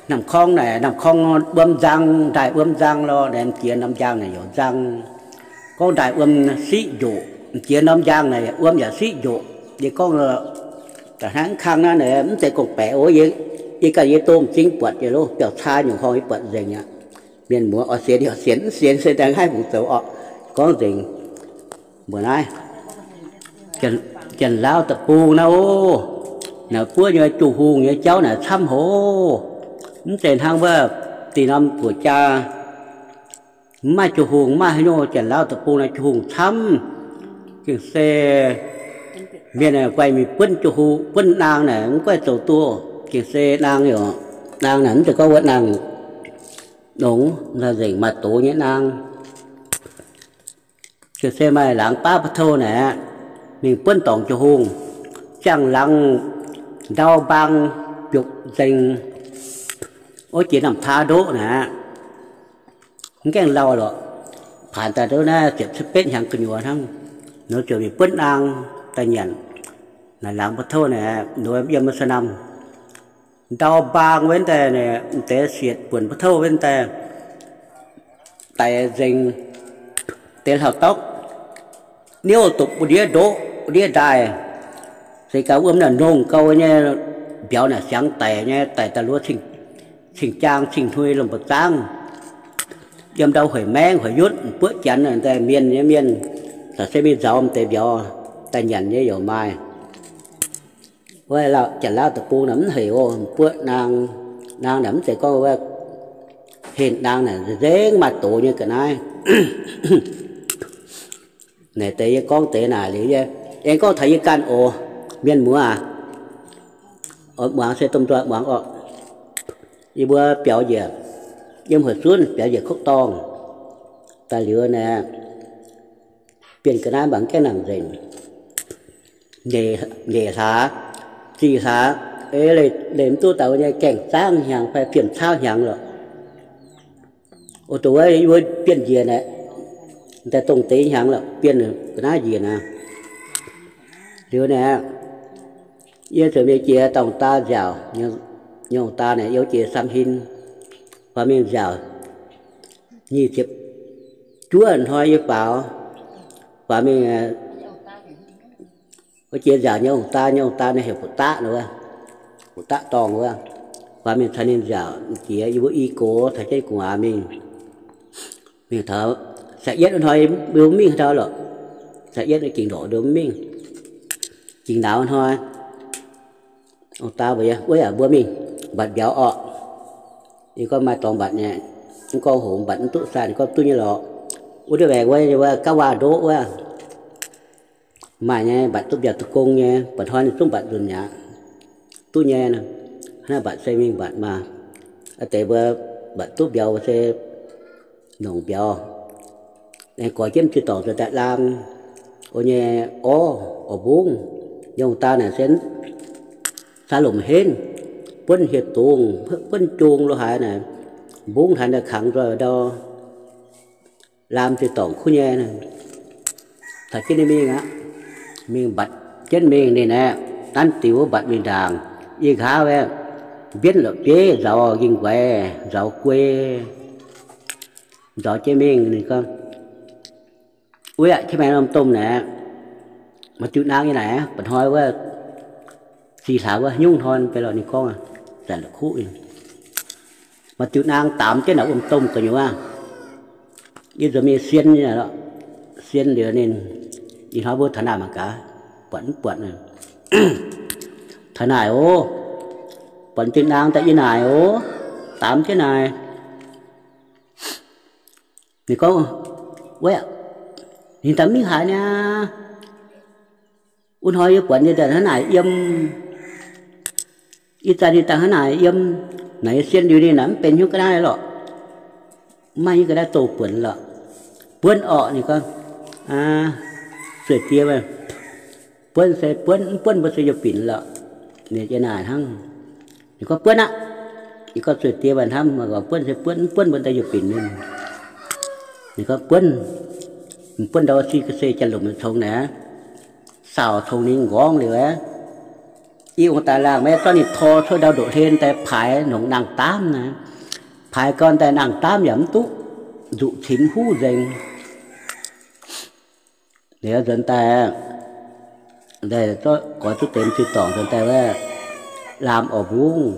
Namh Korng naaic, Namh Korng wuom nzang, ndaaih wuom nzang lorqc, naaic m'jiex norm njang naaic yaac nzang. Gorngv ndaaih wuom siqv njoqc, m'jiex norm njang naaic wuom yaac siqv njoqc. Yie gorngv, da'hnangv mv kang naaiv naaic mv zeiz gorngv-baeqc oc. Yie ganh yie domh m'zing buatc nyei loh, biauv-caa nyungc horngh yie buatc nzengc aqv. Mienh muoz oix sienx yaac sienx, mv sienx se daaih haih hungh zoux orqc. Gorngv nzengc. Mbuo naaiv Janx-Laauv deic-bung naaiv oc, naaic buov nyei juv-hungh nyei jauv naaic camv hoc. Mv zeiz hnangv wuov dih norm guoqv jaa mv maaih juv-hungh, mv maaih haaix nyungc. Janx-Laauv deic-bung naaic juv-hungh camv. Gengh se mienh guaih mingh buonv juv-hungh, buonv naang naaic mv guaih zoux duqv. Gengh se naang, naang naaic mv zeiz gorngv wuov naang nongx, nzengc maaih doz nyei naang. Gengh se maaih laangz baav ba'tou naaic, mingh buonv dorngc juv-hungh, ziangh laangz ndau mbaang biopv nzengc, wuov jiex Namh Taa ndoqv naaic, mv gaengh lauh lorqc. Paanx daaih ndoqv naaiv ziepc betv hnyangx gu'nyuoz hnangv, nor ziouc mingh buonv naang daaih nyanc. Naaic laangz ba'tou naaic, nor yiem mv sa namh ndau mbaang wuov deix, m'deix sietc buonc ba'tou wuov deix, daic nzengc. Deix hlauv-dorngv niouv dopc wuov ndiev ndoqv, wuov ndiev ndaaih, se gaax wuom naaic nongh gau nyei, mbiauz naaic siangx daic nyei, daic daaih luov cing-jaang cing-hnui lomh mbuo zaangv. Yiem ndau hueic maengv hueic yutv m'buoqv janx daaih mienh nyei mienh, caux se mingh nzaaux m'deix mbiauz daaih nyanc nyei yaac maaih. Wuov Janx-Laauv deic-bung naaic mv heic oc, m'buoqv naang. Naang naaic mv zeiz gorngv wuov, henh naang naaic nzengc maaih doz nyei ga'naaiv. Naaic deix yie gorngv deix naaic liuz, yie aengx gorngv taux yie ganh oc, mienh muoz aac. Oix muangx se domh nzoih muangx orqc. Yie mbuo biaux njiec yiem hueic zunv, biaux njiec kouv-dorngh daaih liuz naaic, bienh ga'naaiv mangc gaengh nangc nzengc. Nyeic hlaax, zih hlaax, ei, leih mv duqv daaih wuov nyei gaengh zaangv hnyangx fai fiem caauv hnyangx lorqc. Oix dongh wuov yie mbuo bienh njiec naaic, daaih dongh deix hnyangx lorqc, bienh ga'naaiv njiec naaic. Liuz naaic, yie ziouc mingh jiex dauh daa nziaauc, nyei daa naaic yie jiex Sam Hin, faaux mingh nziaauc nyic ziepc juov hnoi yie faaux, faaux mingh, wuov jiex nziaauc nyei ong-daa, nyei ong-daa naaiv heuc Fu Daqv wuov, Fu Daqv dorngh wuov, faaux mingh caux ninh nziaauc jiex yie mbuo i gox taux jienv gu'nguaaz mingh. Mingh taux saa yietv hnoi mbuo mingh haaix dauh lorqc, saa yietv ging ndorqc nduov mingh, ging nauz hnoi. Ong-daa mbuox yie, wuov yaac mbuo mingh mbatc mbiauz orqc. Yie gorngv maaih dorngx mbatc nyei, mv gorngv hoc mbatc mv duqv sai, ninh gorngv duqv nyei lorqc. Wuov ndiev waengc wuov, wuov gauv waac ndoqv wuov, maaih nyei mbatc duqv mbiauz deic-gong nyei, mba'hnoi ninh zungv mbatc nzunc mi'aqv. Duqv nyei, hnangv naaiv mbatc se mingh mbatc maah. Aa deix mbuo mbatc duqv mbiauz se nongc mbiauz. Aengx gorx jienv m'zing dorngc nzuonx daaih laam, o nyei, orv, orv mbungv, nyei ong-daa naaic se saa lomc henv, buonv hieh dungz, buonv jung lo haaix naaic, mbungv haaix naaic kangx nzoih ndau, laam m'zing dorngc kuv nyei. Taux jienv ninh mingh aqv, mingh mbatc jienv mingh ninh aeqv, nanv diuc wuov mbatc mingh ndaangc. Yie nqa'haav wuov mbienv la'bieiv nzauz ging nquaix, nzauz guei, nzauz jienv mingh. Ninh gorngv, Uiv aqv, qiex maengx norm domh naaic, maaih diuh naang nyei naaic, mba'hnoi wuov, sic hlaax wuov nyungc hnoi beiv lorqc. Ninh gorngv, zanc la'kuqv, maaih diuh naang daamx jienv naaic wuom domh gu'nyuoz aqv. Yie nzuonx mingh sien, sien liuz ninh, ih hnoi mbuo taux naaic mangc gaax, buatc mv buatc. Taux naaic oc, buatc diuh naang daaih yie naaic oc, daamx jienv naaic. Ninh gorngv, Uiv, ninh daaih mv haaix niaa. Wuov hnoi yie buatc ninh daaih hnangv naaic yiem, ih zanc ninh daaih hnangv naaic yiem. Naaic yie sien liuz ninh naaic mv benx hnyouv ga'naaiv lorqc. Mv maaih hnyouv ga'naaiv doz buonc lorqc. Buonv orqc, ninh gorngv, sueih diex, buonv se buonv, mv buonv mbuo se yie binc lorqc. Ninh yie naaic hnangv. Ninh gorngv, Buonv aqv. Ninh gorngv, Sueih diex mbuo hnamv, buonv se buonv, mv buonv mbuo daaih yie binc ninh. Ninh gorngv, Buonv, buonv ndau si ga'sie jiex lomc congx naaic, saauc congx ninh nqorngv liuz aqv. I ong daaih laangh maiv zorqv ninh tor cuotv ndau ndoqv hlen daaih paaix nongc nangh daamv naaic. Paaix gorn daaih nangh daamv yaac mv duqv, nzuqc cimx huv nzengc. Liuz nzuonx daaih, goix duqv deix m'zing dorngc nzuonx daaih wuov, laamh orv mbungv,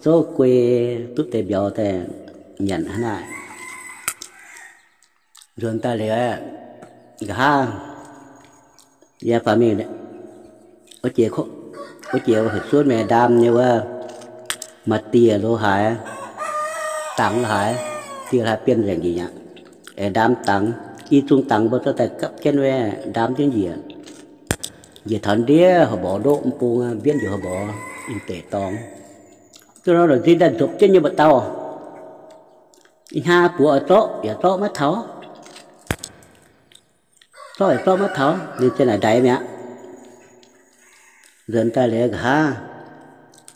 zouv guei, duqv deix mbiauz daaih nyanc hnangv naaic. Nzuonx daaih liuz, nqa'haav yie faaux mingh, wuov jiex, wuov jiex heuc sunv mingh ndaam nyei wuov, maaih dieh lo haaix, dangx lo haaix, dieh lo haaix bienh nzengc njiec aqv. Aengx ndaam dangx, i zungh dangx mbuo zorqv daaih gapv jienv wuov, ndaam jienv njiec. Njiec taux ndiev horc mborqv ndoqv m'bung, mbienv njiec horc mborqv in deic dorngx. Zuqc nor la'zinh daaih nzopv jienv nyei mbu'dauh. Ih hnangv buoz oix zorqv yaac zorqv maiv taux. Zorqv yaac zorqv maiv taux, ninh ziouc naaic ndaix mi'aqv. Nzuonx daaih liuz nqa'haav,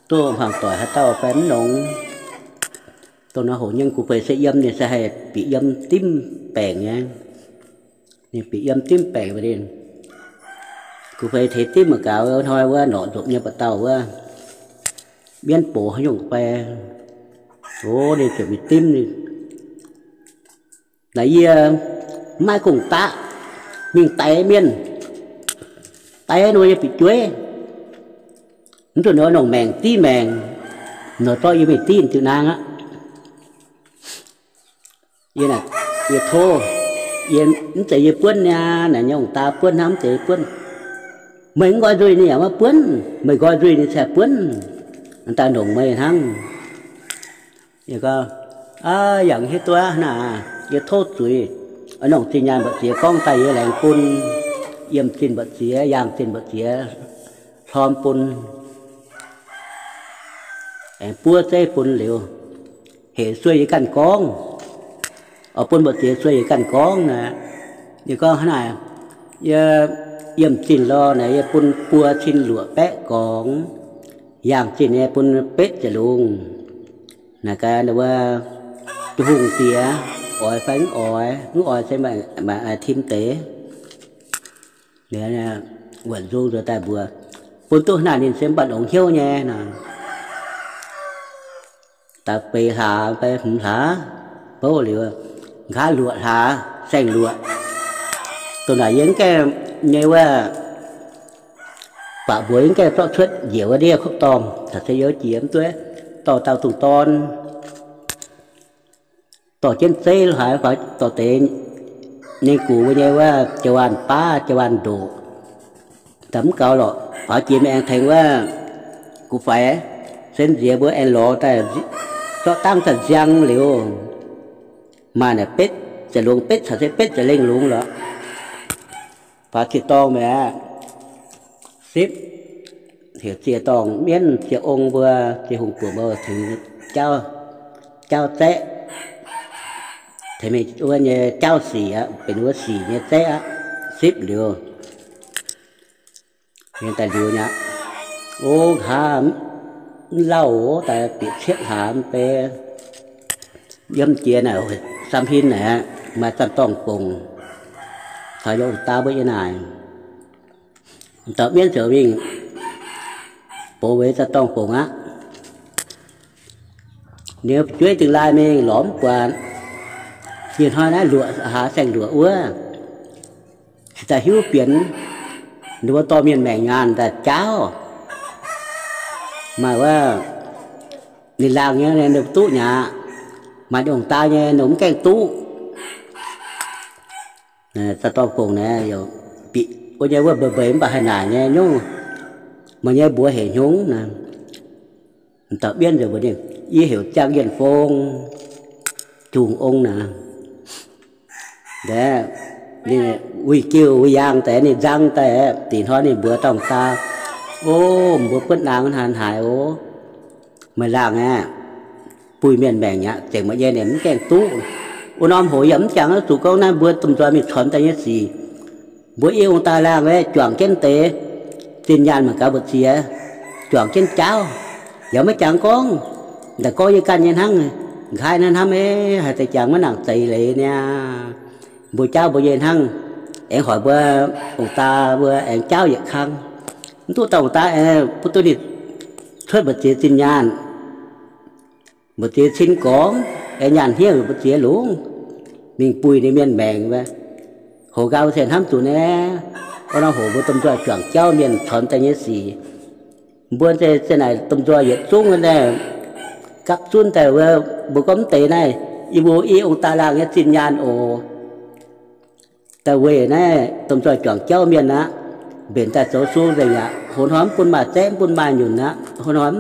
duqv hmuangx doic haaix dauh fai mv longx. Dongh nor hoc nyei, Gux Feix se yiem ninh se haih bieqc yiem dimv baengc nyei. Ninh bieqc yiem dimv baengc mbuo ninh. Gux Feix teix dimv mangc gaax, hnoi wuov norqc nzopv nyei mbu'dauh wuov, mienv box haaix nyungc fai, o, ninh ziouc mingh dimv ninh. Naaic yie maiv gong-daqv mingh daix mienh, daix nor yie bieqc jueiv. Mv zuqc ninh nongc maengc div maengc, nor zorqv yie mingh div diuh naang aqv. Yie, yie tov, yie, mv zeiz yie buonv niaa, naaic nyei ong-daa buonv hnangv, mv zeiz yie buonv. Meih mv nqoi nzuih ninh yaac maiv buonv, meih nqoi nzuih ninh se buonv. Daaih nongc meih hnangv. Yie gorngv, Aa, yangh hiuv duqv aqv naaic, yie tov zuiz. Nongc zinh nyaanh mbu'ziex gorngv daaih yie laengz bun, yiemh zinh mbu'ziex, yaangh zinh mbu'ziex, hlorm bun, aengx buov zeiv bun liuz, hec sueih yie ganh gorngv. Oix bun mbu'ziex sueih yie ganh gorngv naaic. Yie gorngv hnangv naaic, yie yiemh zinh lorh naaic, yie bun buo cin luoqc baeqv gorngv, yaangh zinh nyei bun betv ziepc lungh. Naaic gaax wuov, Tin-Hungh diex, oix fai mv oix? Mv oix se maaih tim deix. Wuonc nzung nzuonx daaih mbuox, bun duqv hnangv naaic ninh se mv baac longx hnyouv nyei nor. Daaih beix hlaax fai hmz hlaax, bouv liuz, nqa'haav luoqc hlaax, saeng-luoqc. Dongh naaic yie mv gaengh nyei wuov, baac mbuox yie mv gaengh zorqv cuotv njiec wuov ndiev kuv dorngh, caux se yie jiex mv duqv dorh dauh dungz dorn dorh jienv zeiv lo haaix faaux dorh deix ninh gux mbuo nyei wuov jiu-waanh baav, jiu-waanh ndoqc. Daaih mv gaux lorqc, faaux jiex mingh aengx tengx wuov Gux Faix, sen nziex mbuo aengx lorz daaih, zorqv dangv daaih nziang liuz, maaih naaic betv ziepc lungh, betv caux se betv ziepc lengh lungh lorqc. Faaux ziex dorngh mi'aqv. Sipv, heuc ziex dorngh mienv, ziex ong mbuo, ziex hungh buoqc mbuo tengx jaauv, jaauv zaeqv, tengx mingh wuov nyei jaauv sic aqv, benx wuov sic nyei zaeqv aqv. Sipv liuz, daaih liuz nyei aqv. O, nqa'haav mv lauh, daaih bieqc cietv hlaax mv bei. Yiem jiex naaic, sam hmien naaic, maaih zanc-dorngh bongc, caux yie ong-daa mbuo yiem naaic. Dauh mienv ziouc mingh, Box weic daaih dorngh fongc aqv. Ninh jueiv dingh laai mingh lorz mv buatc. Ih hnoi naaiv luoqc, hlaax saeng-luoqc wuov, cingx daaih hiuv fienx, ninh mbuo dorh mienh maengc nyaanh daaih jaauv. Maaih wuov, ninh laangh nyei ninh duqv nyei aqv. Maaih ong-daa nyei ninh mv gaengh duqv. Daaih dorngh fongc naaiv, wuov nyei wuov mbeix mbeix mv baac haih naaic nyei nyungc. Meih nyei mbuox heuc hnyungv naaic. Dauh bienv nzengc mbuox ninh, yie heuc Ziangh Yienh Fong, Jungh Ong naaic. Ninh wuih jiuh wuih yaangh daaih, ninh nzang daaih, da'nyeic hnoi ninh mbuox dauh ong-daa, O, mbuo buonv naang hnangv haaix oc. Meih laangh aeqv, buih mienh maengc aqv, zengc meih nyei ninh mv gaengh duqv. Wuov norm hoc yaac mv jangx zuqc gorngv naaiv mbuo domh nzoih mingh corc daaih nyei sic. Mbuo i ong-daa laangh aeqv, juangc jienv deix zinh nyaanh mangc gaax mbu'ziex, juangc jienv jaauv, yaac maiv jangx gorngv. Daaih gorngv yie ganh nyei hnangv, nqa'haav naaiv hnamv, Eix, haaix deix jangx maiv nangc zeix leiz niaa. Mbuo jaauv mbuo nyei hnangv, aengx hoic mbuo ong-daa mbuo aengx jaauv yietc kang. Mv duqv dauh ong-daa aengx bun duqv ninh cuotv mbu'ziex zinh nyaanh, mbu'ziex cin gorngv, aengx nyaanh hniev mbu'ziex longc mingh buih ninh mienh maengc. Hoc nqaang se hnamv zuqc naaiv, wuov norm hoc mbuo domh nzoih juangc jauv mienh corc daaih nyei sic. Mbuo se naaic domh nzoih yietc zungv naaiv gapv zunv daaih wuov, mbuo gorngv mv deix naaiv, yie mbuo i ong-daa laangh nyei zinh nyaanh oc. Daaih weic naaiv domh nzoih juangc jauv mienh aqv, mbenc daaih zoux sung nzengc aqv. Hoz hnoi mv bun maaih zaeqv, mv bun maaih nyunc aqv. Hoz hnoi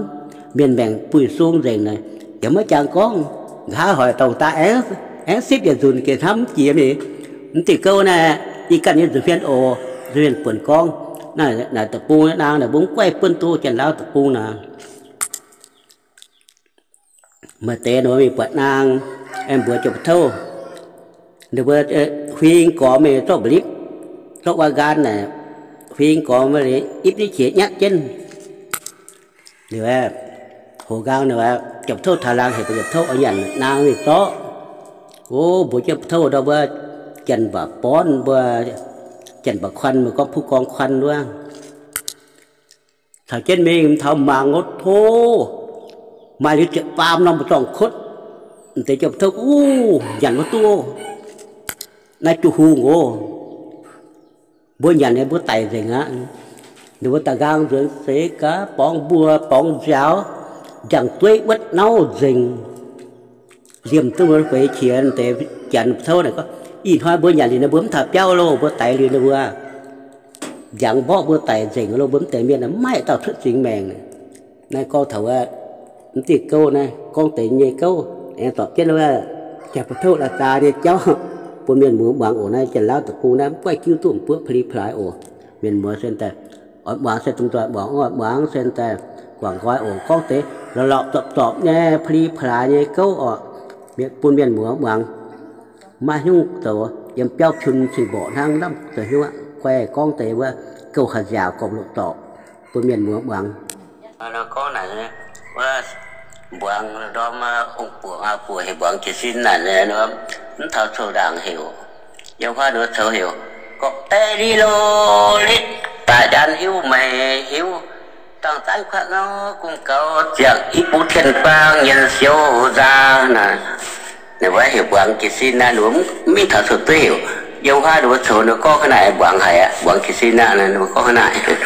mienh maengc buih sung nzengc naaic, yaac maiv jangx gorngv. Nqa'haav hoic dauh ong-daa aengx sipv yietc nzunc gec hnamv mv jiex mingh. Mv diuh gouv naaiv, yie ganh nyei nzuih hmien oc, nzuih hmien buonc gorngv. Naaiv deic-bung naang naaic mbuo mv guaih buonv duqv Janx-Laauv deic-bung naaic. Maaih deix ninh mbuo mingh buatc naang, aengx mbuox Janx-Ba'touv, ninh mbuo huing gormx mingh zorqv mba'lipv, zorqv wuov nqaang naaic, huing gormx mingh ipv nyei qiex nyatv jienv. Liuz, hoc nqaang ninh, Janx-Ba'touv taux laangz heuc Janx-Ba'touv oix nyanc naang mingh zorqv. O, mbuox Janx-Ba'touv ndau mbuo, Janx-Mba'born mbuo, Janx-Mba'kuan mbuo gorngv Puv Gorng Kuan wuov. Caux jienv mingh taux mangc wuov tov, maaih liuz ziepc faam norm mbu'zorng kotv. M'deix Janx-Ba'touv, Uv, nyanc wuov duqv, naaiv jiu hungh oc. Mbuo nyanc nyei mbuo daic nzengc aqv. Ninh mbuo daaih nqaang nzuonx seix gaax, borngz mbuo borngz nziaaux, njang-dueiv wuotv nauv nzengc. Liemh duqv mbuo feix qiex deix Janx-Ba'touv naaic gorngv, Ih hnoi mbuo nyanc liuz ninh mbuo mv taux biauv loh, mbuo daix liuz ninh mbuo, njangx mborqv mbuo daic nzengc loh, mbuo mv deix mienh maiv dauh cuotv singx maengc. Naaiv gorngv taux wuov, mv diuh gouv naaiv gorngv deix nyei gouv, aengx zorpc jienv wuov, Janx-Ba'touv la'zaax nyei jauv bun mienh muoz muangx oc. Naaiv Janx-Laauv deic-bung naaiv mv guaih jiuv duqv m'buoqv pa'li plaaix oc. Mienh muoz se daaih oix muangx se dongh nzoih muangx, oix muangx se daaih guangc nqoi oc. Gorngv deix lorqc lorqc zorpc zorpc nyei pa'li plaaix nyei gouv oc, bun mienh muoz muangx. Maiv nyungc zoux yiem biauv cun cing mborqc hnangv lamh zoux hnyouv aqv. Guaih gorngv deix wuov gouv haaix nziaauc gorpc loqc zorpc bun mienh muoz muangx. Gorngv naaic, wuov mbuangz ndorm ong-buoc aa buoc heuc mbuangz jiez sin naaic, mv taux coux ndaangc heuc, yiem huaav ninh mbuo coux heuc, gorqv-deic li lo litv, daaih njaan hiuv meix hiuv, dangh zaanv kuatv ngau gumh gaux, ziangh i buv tien-baang nyienz siou nzaa naaic. Ninh mbuo heuc mbuangz jiez sin naaic, ninh mbuo mv mingh taux coux dueiv heuc. Yiem huaav ninh mbuo coux ninh mbuo gorngv hnangv naaic, mbuangz haic aqv, mbuangz jiez sin naaic, ninh mbuo gorngv hnangv naaic.